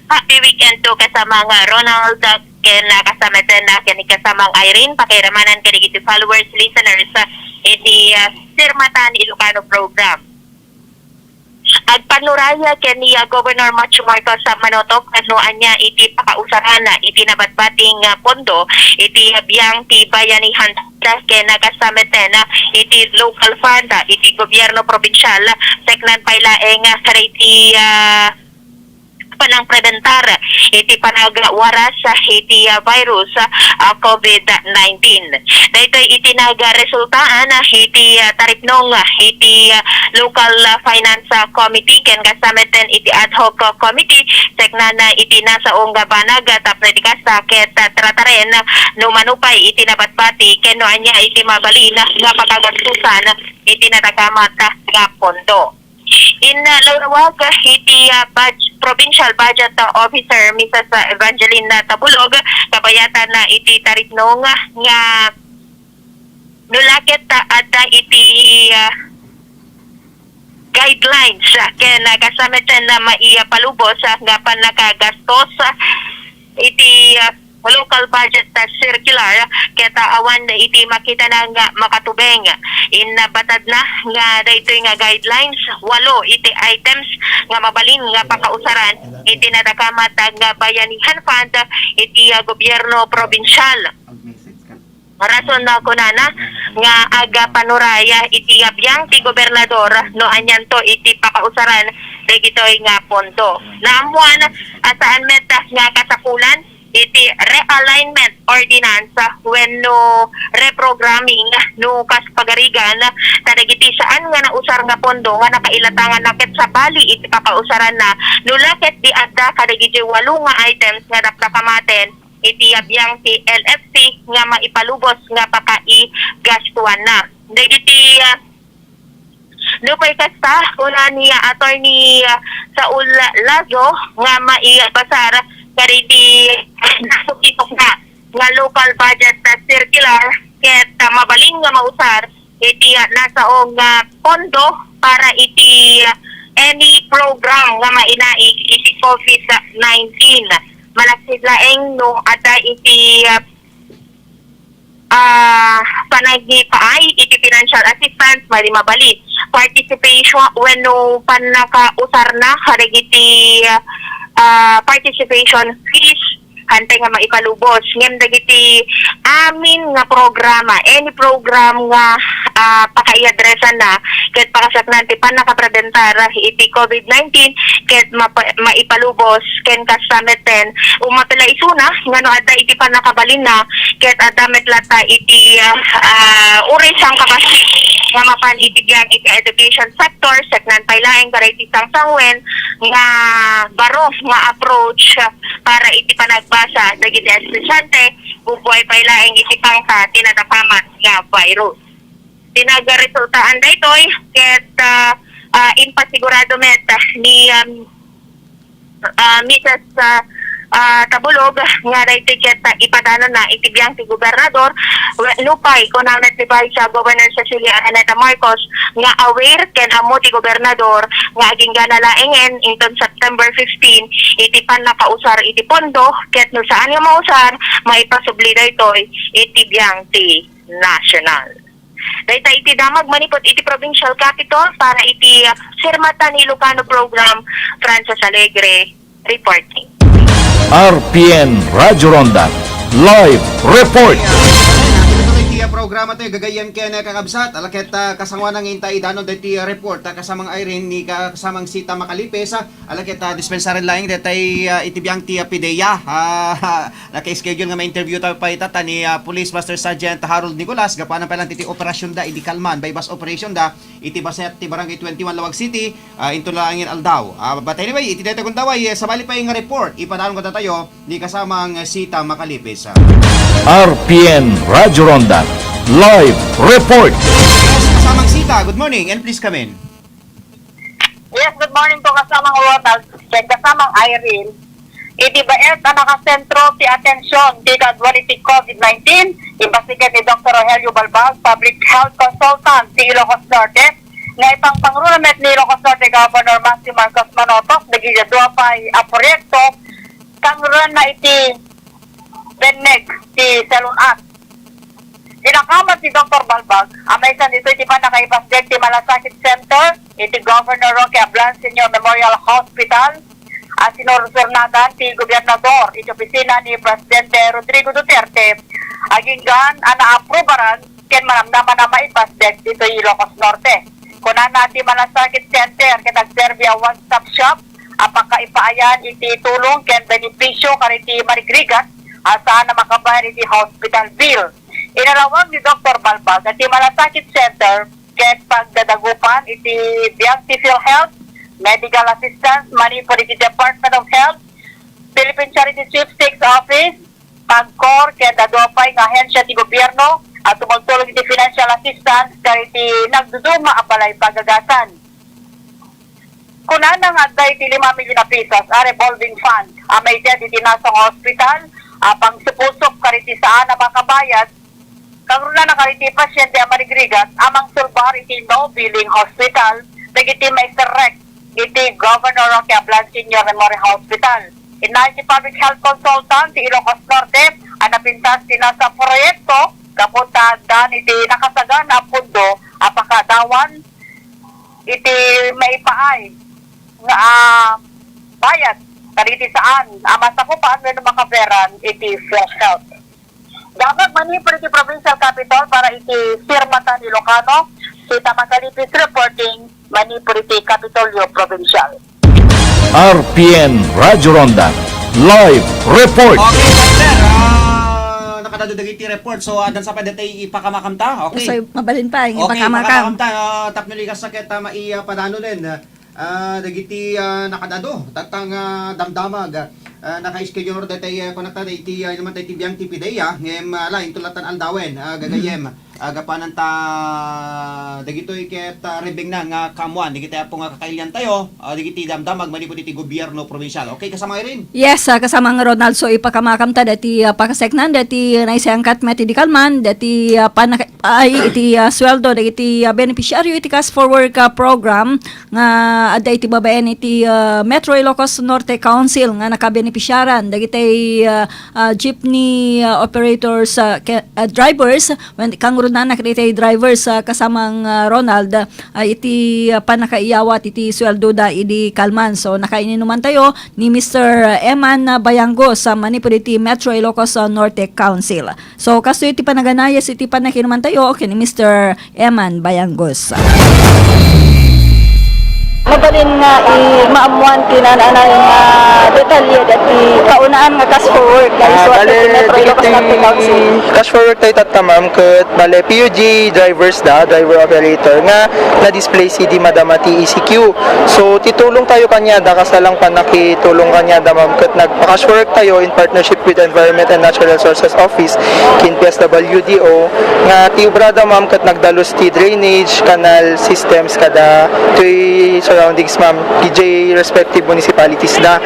Happy weekend to kasamang Ronald, ah, ken, ah, kasama ten, ah, ken ni kasamang Irene, pakiramanan kadagiti followers, listeners, ah, iti, ah, Sirmata ni Ilocano program. Agpannuray ken ni, ah, Governor Macho Marcos, ah, Manotoc, no ania iti pakausaran, ah, iti nabatbati nga pondo iti, ah, biang ti bayanihan ken, ah, kasama ten, ah, iti local fund, ah, iti gobyerno probinsial, ah, teknan pay laeng, ah, iti, ah, panangprebentar iti panagwaras iti, ah, virus, ah, COVID nineteen. Daytoy iti nagresultaan, ah, iti, ah, taripnong, ah, iti, ah, local, ah, finance, ah, committee ken kasama ten iti ad hoc, ah, committee teknana iti nasaong nga banag, ah, tapno iti kasta ket, ah, trataren, ah, no mano pay iti nabatbati ken no ania iti mabalin, ah, nga pakagastusan iti nadakamat, ah, nga pondo. Inlawlawag iti, ah, budg-, Provincial Budget, ah, Officer, Missus Evangeline Tabulog, kabayatan na iti taripnong nga no la ket, ah, adda iti, ah, guidelines, ah, ken, ah, kasta met nga maipalubos, ah, nga pannakagastos, ah, iti, ah, local budget, ah, circular, ket, ah, awan iti makitana nga makatubeng. Inbatadna nga daytoy nga guidelines, walo iti items nga mabalin nga pakausaran iti nadakamat nga Bayanihan Fund iti, ah, gobyerno probinsial. Rason na kunana nga agapanuray iti biang ti gobernador no anianto iti pakausaran dagitoy nga pondo. Naammuan a saan met nga kasapulan iti realignment ordinance wenno reprogramming no kas pagarigan kadagiti saan nga nausar nga pondo nga nakailatangan na ket sabali iti pakausaranna no la ket di adda kadagiti walo nga items nga dakdakamaten iti biang ti L F C nga maipalubos nga pakaigastuanna. Dagiti, ah, nupay kasta, kuna ni, ah, Attorney, ah, Saul Lazo nga maibasar kadagiti nasukitokna nga local budget, ah, circular ket, ah, mabalin nga mausar iti, ah, nasaong, ah, pondo para iti, ah, any program nga mainaig iti COVID nineteen. Malaksid laeng no adda iti, ah, ah, panagpaay iti financial assistance, madi mabalin participation wenno pannakausarna kadagiti, ah, participation fees, hantay nga maipalubos. Ngem dagiti amin nga programa, any program nga, ah, pakaiadresanna ket pakasaknan ti pannakaprebentar iti COVID nineteen ket mapa-, maipalubos ken kasta metten, umapela isuna nga no adda iti pannakabalinna ket adda met latta iti, ah, uray sangkabassit nga mapan iti biag iti education sector, saknan pay laeng kadagiti sangsanguen nga baro nga approach para iti panagbasa dagiti estudiante, ubbay pay laeng iti pangta ti nadakamat nga virus. Ti nagresultaan daytoy ket, ah, ah, impasigurado met ni, um, ah, Missus, ah, ah, Tabulog nga daytoy ket, ah, ipadanonna iti biang ti gobernador. We-, nupay kuna met ni Vice, ah, Governor Cecilia Araneta Marcos nga aware ken ammo ti gobernador nga agingga na laengen inton September fifteen iti pannakausar iti pondo ket no saan nga mausar, maipasubli daytoy iti biang ti national. Dayta iti damag manipud iti provincial capitol para iti, ah, Sirmatan Ilocano Program, Frances Alegre, reporting. R P N Radyo Ronda, live report. Ituloy ti, ah, programa tayo, gagayyem ken, ah, kakabsat. Ala ket, ah, kasangoanan nga inta idanon daytoy, ah, report, ah, kasamang Irene ni ka-, kasamang Sita Macalipes, ah, ala ket, ah, dispensaren laeng daytoy, ah, iti biang ti, ah, PDEA. Ah, naka-schedule nga ma-interview tayo pay ita ni, ah, Police Master Sergeant Harold Nicolas, gapuanan pay lang ti, ti operasyon da, idi kalman, buy-bust operation da, iti bassit ti Barangay twenty-one, Laoag City, ah, inton laengen aldaw. Ah, but anyway, iti dayta gundaway, eh, sabali pay nga report, ipadanon kadatayo ni kasamang Sita Macalipes. R P N Radyo Ronda, live report. Yes, kasamang Sita, good morning and please come in. Yes, good morning po, kasamang Ronald, ken kasamang Irene. Iti baet a nakasentro ti atension ti kaduan iti COVID nineteen, imbasigan ni Doktor Rogelio Balbag, Public Health Consultant ti Ilocos Norte, nga ipangpangruna met ni Ilocos Norte Governor Maxine Marcos Manotoc dagiti dua pay a proyekto, kangrunan na iti benneg ti Salon Act. Inakamat ni Doktor Balbag a maysa ditoy ti pannakaipasdek ti Malasakit Center iti Governor Roque Ablan Senior Memorial Hospital a sinursurnadan ti gobernador iti opisina ni Presidente Rodrigo Duterte, aginggan a naaprubaran ken manamnaman a maipasdek ditoy Ilocos Norte. Kunana ti Malasakit Center ket agserbi a one-stop shop a pakaipaayan iti tulong ken benepisio kadagiti marigrigat a saan a makabayad iti hospital bill. Inalawag ni Doktor Balbag a ti Malasakit Center ket pagdadagupan iti biag ti PhilHealth, medical assistance manipud iti Department of Health, Philippine Charity Sweepstakes Office, PAGCOR, ken dua pay nga ahensya ti gobierno a tumultulong iti financial assistance kadagiti nagduduma a balay pagagasan. Kunana nga adda iti lima milyon a pesos a revolving fund a maited iti nasang hospital a pangsupusok kadagiti saan a makabayad, kangrunana kadagiti pasiente a marigrigat a mangsulbar iti no billing hospital dagiti maiserrek iti Governor Roque Ablan Senior Memorial Hospital. Inna iti public health consultant ti Ilocos Norte a napintas ti nasang proyekto gapu ta addan iti nakasagana a pundo a pakadawan iti maipaay nga, ah, bayad kadagiti saan a masakupan wenno makaberan iti PhilHealth. Damag manipud iti provincial capitol para iti Sir Matan Ilocano, si Tama Calipis reporting manipud iti Kapitolyo Provincial. R P N Radyo Ronda Live Report. Okay, partner. Ah, nakadado dagiti report. So, addan sa pwede tayo ipakamakamta. Okay. So, mabalin pa, okay, ipakamakam. Ipakamakam ta. Ah, tapno likas sa kita maiya padanonen. Ah, dagiti, ah, nakadado, datang, ah, damdamag. Ah, naka-schedule daytay, ah, kunata daydi, ah, naman daydi biang ti pidaya, ngem, ah, ala, inton latan aldawen, ah, gagayem. Ah, gapanan ta dagitoy ket, ah, ribengna nga kaammuan, dagiti apo nga kakailian tayo, ah, dagiti damdamag manipud iti gobierno probinsial. Okay, kasama Irene? Yes, ah, kasama nga Ronald, so ipakamakam ta dati, ah, pakaseknan, dati naisayangkat met idi kalman, dati, ah, panaka-, ay, iti, ah, sweldo, dagiti, ah, beneficiaryo iti Cash for Work, ah, program, nga adda iti babaen iti, ah, Metro Ilocos Norte Council nga nakabenepisiaran dagiti, ah, ah, jeepney, ah, operators, ah, ke-, ah, drivers, wen-, kangrunana kadagiti drivers, ah, kasamang, ah, Ronald, ah, iti, ah, pannakaiyawat iti sueldoda idi kalman. So, nakaininuman tayo ni Mister Eman Bayangos, ah, manipud iti Metro Ilocos, ah, Norte Council. So, kastoy iti panaganayas iti pannakinumantayo ken ni Mister Eman Bayanggos. Mabalin nga i-, maammuan ti naan-anay nga detalye dati kaunaan nga cash for work nga Ah, isuat bale, iti Metro Ilocos dagiti Norte Council. Cash for work tayo tatta, ma'am, ket bale P U G drivers da, driver operator, nga na-displace idi madama ti E C Q. So, ti tulong tayo kaniada, kasla lang pannakitulong kaniada, ma'am, ket nagpa-cash for work tayo in partnership with Environment and Natural Resources Office ken P S W D O nga ti obrada, ma'am, ket nagdalus ti drainage, canal systems kada toy surroundings, ma'am, idiay respective municipalities da.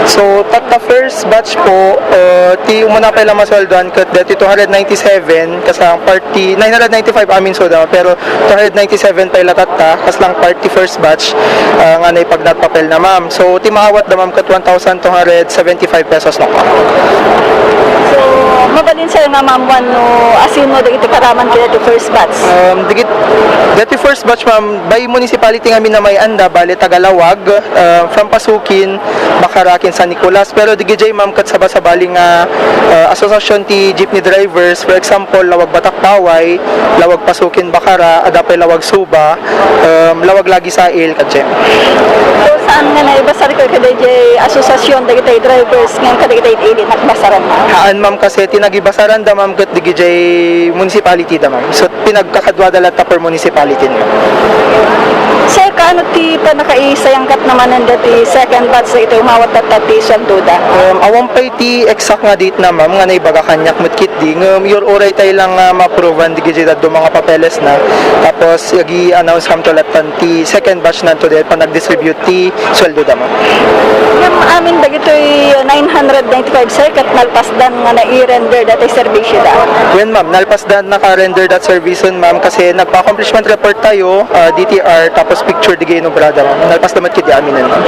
So, tatta first batch po, uh, ti umuna pay la masweldoan ket deti two hundred ninety-seven, kasla party, nine hundred ninety-five amin so da, pero two hundred ninety-seven pay la tatta, kasla party first batch, uh, nga naipagnat papel na, ma'am. So, ti maawat da, ma'am, ket one thousand two hundred seventy-five pesos no. So, mabalin sir nga maammuan no asino dagiti karaman ken dagiti first batch? Um, dagit-, dagiti first batch, ma'am, by municipality nga minamay-anda, bale taga Laoag, uh, from Pasukin, Bacara ken San Nicolas. Pero dagiti, ma'am, ket sabasabali nga, uh, asosiasyon ti jeepney drivers, for example, Laoag Batak Paway, Laoag Pasukin Bacara, adda pay Laoag Suba, um, Laoag Lagi Sail, kadjem. So, saan nga naibasar kadagiti asosiasyon dagiti drivers ngem kadagiti idi nagbasaran? Haan, ma'am, kasi ti nagibasaranda, ma'am, ket dagiti municipality da, ma'am. So, pinagkakaduada latta per municipality, ma'am. Sir, kaano ti pannakaisayangkat na manen dati second batch dagiti umawat tatta ti sueldoda? Um, awan pay ti exact nga date na, ma'am, nga naibaga kaniak met ketdi. Ngem, uray tayo lang nga ma-approvean dagiti dadduma nga papeles na. Tapos, agi-announce kamto lattan ti second batch nanto dayta panag-distribute ti sueldo da, ma'am. Ngem amin dagitoy nine hundred ninety-five, sir, ket nalpasdan nga nai-render dati serbisyo da. Wen, ma'am, nalpasdan naka-render dat service, ma'am, kasi nagpa-accomplishment report tayo, ah, D T R, tapos picture di ginubra da, ma'am. Nalpasdan met ketdi amin, ma'am.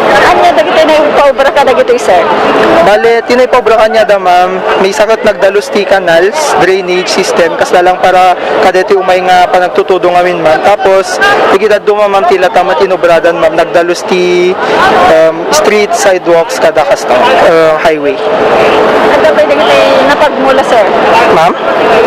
Ania dagitoy naipaubra kadagitoy, sir? Bale, ti naipaubra kaniada, ma'am, maysa ket nagdalus ti canals, drainage system, kasla lang para kadagiti umay nga panagtutudong amin, ma'am. Tapos, dagiti dadduma, ma'am, ti latta met inubradan, ma'am, nagdalus ti, um, street, sidewalks, kada kasta, uh, highway. Adda pay dagiti napagmula, sir? Ma'am?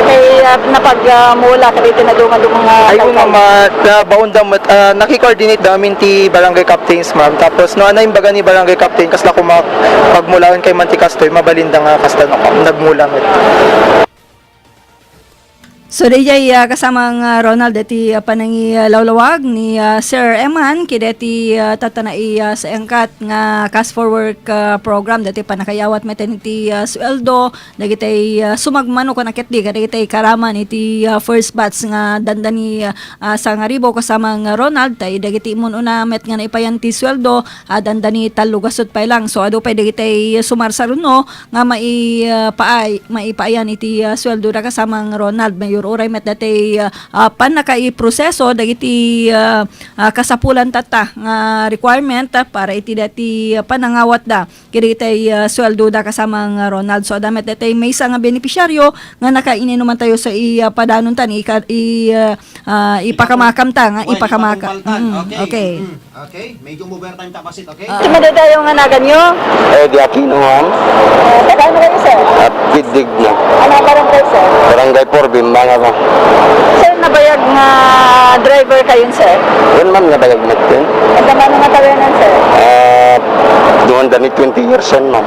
Kay, ah, napag, ah, mula kadagiti naduma-duma nga Ay, oo, ma'am, ah, nabaon da met, ah, naki-coordinate da amin ti barangay captains, ma'am. Tapos, no, ania imbaga ni barangay captain, kasla koma pagmulaen kay man ti kastoy, mabalin da nga kasta no, nagmula met. So, daydiay, ah, kasamang, ah, Ronald, daytoy, ah, panangilawlawag ni, ah, Sir Eman, kadaytoy, ah, tatta nga, ah, saangkat nga Cash for Work, ah, program, daytoy pannakayawat met iti, ah, sueldo, dagiti, ah, sumagmamano ken ketdi, kadagiti karaman iti, ah, first batch nga dandani, ah, sangaribu kasamang Ronald, tay dagiti immun-una met nga naipayan ti sueldo, ah, dandani tallo gasut pay lang. So, adu pay dagiti sumarsaruno nga mai-, ah, paay-, maipaayan iti, ah, sueldo da kasamang Ronald. Mayur-uray met dati, ah, ah, pannakaiproseso dagiti, ah, ah, kasapulan tatta nga requirement, ah, para iti dati, ah, panangawatda kadagiti, ah, sueldo da kasamang Ronald. So, adda met dati maysa nga beneficiaryo nga nakaininuman tayo sa i-, ah, padanontan, ika-, i-, ah, ah, ipakamakam ta nga Well, ipakamakam. Ipatungpal ta. Mm, okay. Okay. Mm. Okay, medyo overtime ta, Basit, okay? Ah. Ti madaydayaw nga naganyo? Eh, di Aquino, ma'am. Ah, taga ano kayo, sir? Ah, Pidig na. Ano barangay, sir? Barangay four, Bimbanga, ma'am. Sir, nabayag nga driver kayon, sir? Yun, ma'am, nabayag mo din. Taga ano nga tawenan, sir? Ah, doon, dani twenty years yan, ma'am.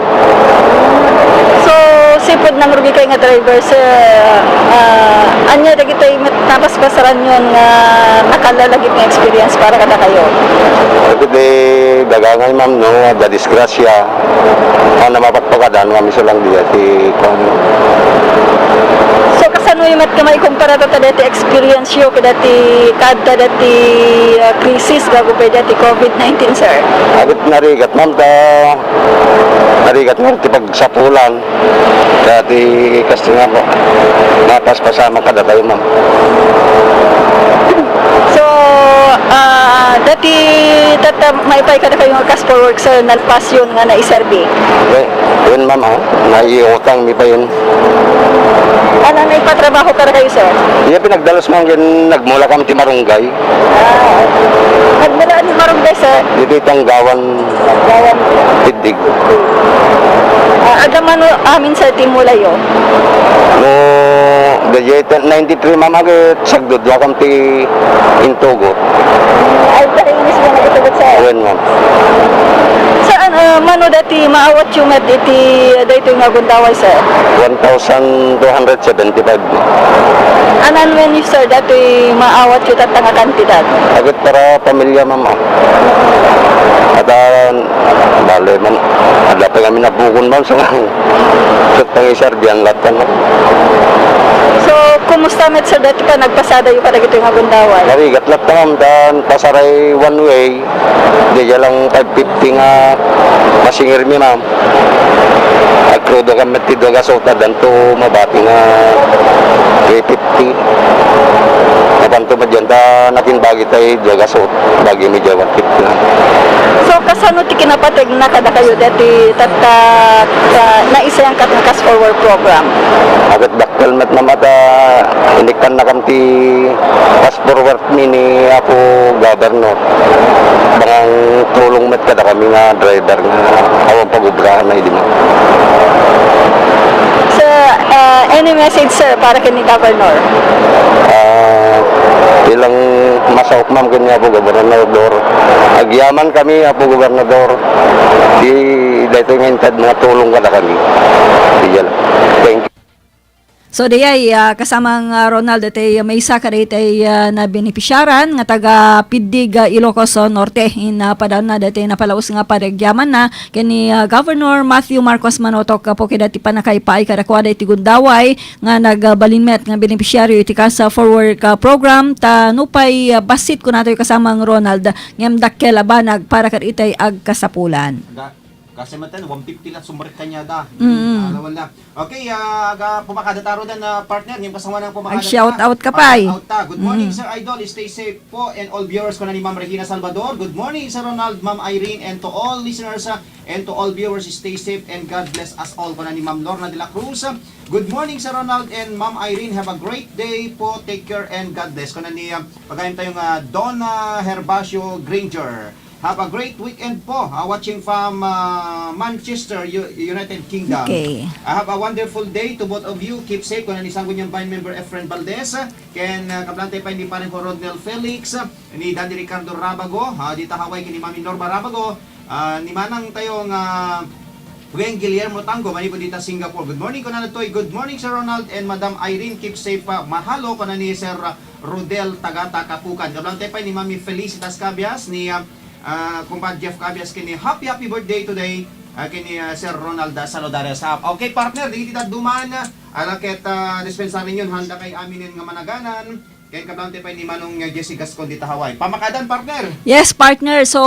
So, sipud nangrugi kayo nga driver, sir, ah, anya dagiti met-, napaspasaran yon nga nakalalagip nga experience para kadakayo? Dagiti daga ngay, ma'am, no, adda disgrasya. Ano, mapagpagadan nga miso lang diya ti kuan. So, kasano yung met nga maikumpara ta dati experience yo kadati, kadta dati, ah, krisis gapu pay dati covid nineteen, sir? Agit narigat, ma'am, ta narigat nga ti pagsapulan. Dati, kasi nga po, napaspasamak kadatayo, ma'am. So, ah, dati tatta maipay kadakayo nga Cash for Work, sir, nalpas yon nga naiserbi? Eh, yun, ma'am, ah. Naiutang mi pa yun. Ano, naipatrabaho kadakayo, sir? Iya, pinagdalos, ma'am, yun, nagmula kami ti Marunggay. Ah, nagmula ni Marunggay, sir? Dito itang gawan Gawan. Bidig. Ah, adda mano amin sa timulayo? No, daydiay ta-, ninety-three, ma'am, agit sagdudua kam ti intugot. Ay, parinis mo nagitugot, sir? Wen, ma'am. Sir, an-, ah, mano dati maawat yung met iti daytoy nga gundaway, sir? One thousand two hundred seventy-five, ma'am. Anan wen, sir, dati maawat yung tatta nga kantidad? Agit para pamilya, ma'am, ah. At, ah, bale, ma'am, adda pa kami nabukon, ma'am, sa ket pangisarbian latta, ma'am. So, kumusta met, sir, dati panagpasadayo kadagitoy nga gundaway? Narigat latta, ma'am, ta pasaray one way, daydiay lang five fifty nga masingir mi, ma'am. Agkrudo kami ti dua gasut, addanto mabati nga three fifty. Napanto met diyan ta nakinbagi tay dua gasut, bagi mi diay one fifty. So, kasano ti kinapategna kadakayo dati tatta, ta, naisayangkat nga Cash for Work program? Agit dakkel met, ma'am, ta inikkan nakam ti Cash for Work mi ni Apo Governor. Bangang tulong met kadakami nga driver nga awan pagubrahan na idi, ma'am. Sir, ah, any message, sir, para ken ni Governor? Ah, ilang masaok, ma'am, ken ni Apo Gobernador. Agyaman kami, Apo Gobernador. Di daytoy nga inted mga tulong kadakami. Diyan. Thank you. So, dayay, ah, kasamang, ah, Ronald, itay, ah, maysa kadaytay, ah, nabenepisyaran nga taga Pidig, ah, Ilocos, ah, Norte. In, ah, padaanna daytay napalaus nga panagyamanna ken ni, ah, Governor Matthew Marcos Manotok, ah, gapu kadaytay pannakaipaay kadakuada iti gundaway nga nagbalin met nga benepisyaryo iti Cash for Work, ah, program. Ta nupay, ah, bassit, kunatoy kasamang Ronald, ngem dakkel a banag para kaditay agkasapulan. Ga-, kasi matan, one fifty lang sumrek kanya da. Mm. Ah, wala. Okay, ah, aga, pumakada taro dan, ah, partner, ngem kasama nang pumakada. Ag-shout out ka pay. Shout out ta. Good morning, Mm. Sir Idol. Stay safe po. And all viewers ko na ni Ma'am Regina Salvador. Good morning, Sir Ronald, Ma'am Irene, and to all listeners, ah, and to all viewers, stay safe and God bless us all. Ko na ni Ma'am Lorna de la Cruz. Good morning, Sir Ronald and Ma'am Irene. Have a great day po. Take care and God bless. Ko na ni, ah, pagayam tayo nga Donna Herbacio Granger. Have a great weekend po. Ah, watching from, ah, Manchester, U-, United Kingdom. Okay. Ah, have a wonderful day to both of you. Keep safe. Ko na ni Sangguniang Vine member Efren Valdez. Ken, ah, kablantay pa ni Pareng ko Rodnel Felix, ni Danny Ricardo Rabago, ah, dita Hawaii, ken ni Mami Norma Rabago, ah, ni Manang tayo nga Buen Guillermo Tango, manipud dita Singapore. Good morning, kunana toy. Good morning, Sir Ronald and Madam Irene. Keep safe, ah, mahalo, kunana ni Sir, ah, Rodel Tagata Kapukan. Kablaantayo pay ni Mami Felicitas Cabias, ni, ah, ah, Kumpad Jeff Cabias, kini happy, happy birthday today, ah, kini, ah, Sir Ronald, ah, Saludarias. Ah, okay, partner, dagiti dadduma, ah, ala ket, ah, dispensarinyon, handa kay aminen nga managanan. Ken kablaantayo pay ni Manong Jesse Gascon dita Hawaii. Pamakadan, partner! Yes, partner. So,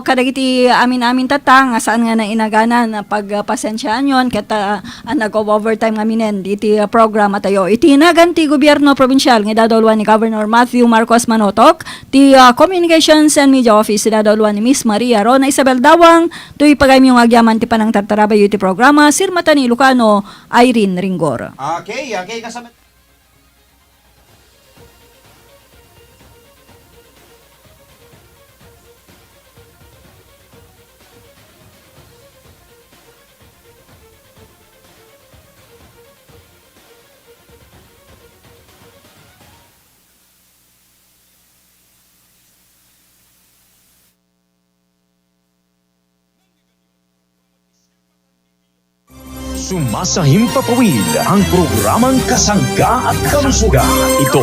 kadagiti amin-amin tatta nga saan nga nainaganan, pagpasensiaanyon ket, ah, ah, nag-overtime ngaminen iti, ah, programa tayo. Iti nagan ti gobierno probinsial nga idadauluan ni Governor Matthew Marcos Manotok, ti, ah, Communications and Media Office idadauluan ni Miss Maria Rona Isabel Dawang, toy pagayamyo nga agyaman ti panangtartarabayo iti programa, sirmata ni Ilocano, Irene Ringgor. Okay, okay, kasama. Sumasahimpapawid ang programang Kasangga at Kalusugan. Ito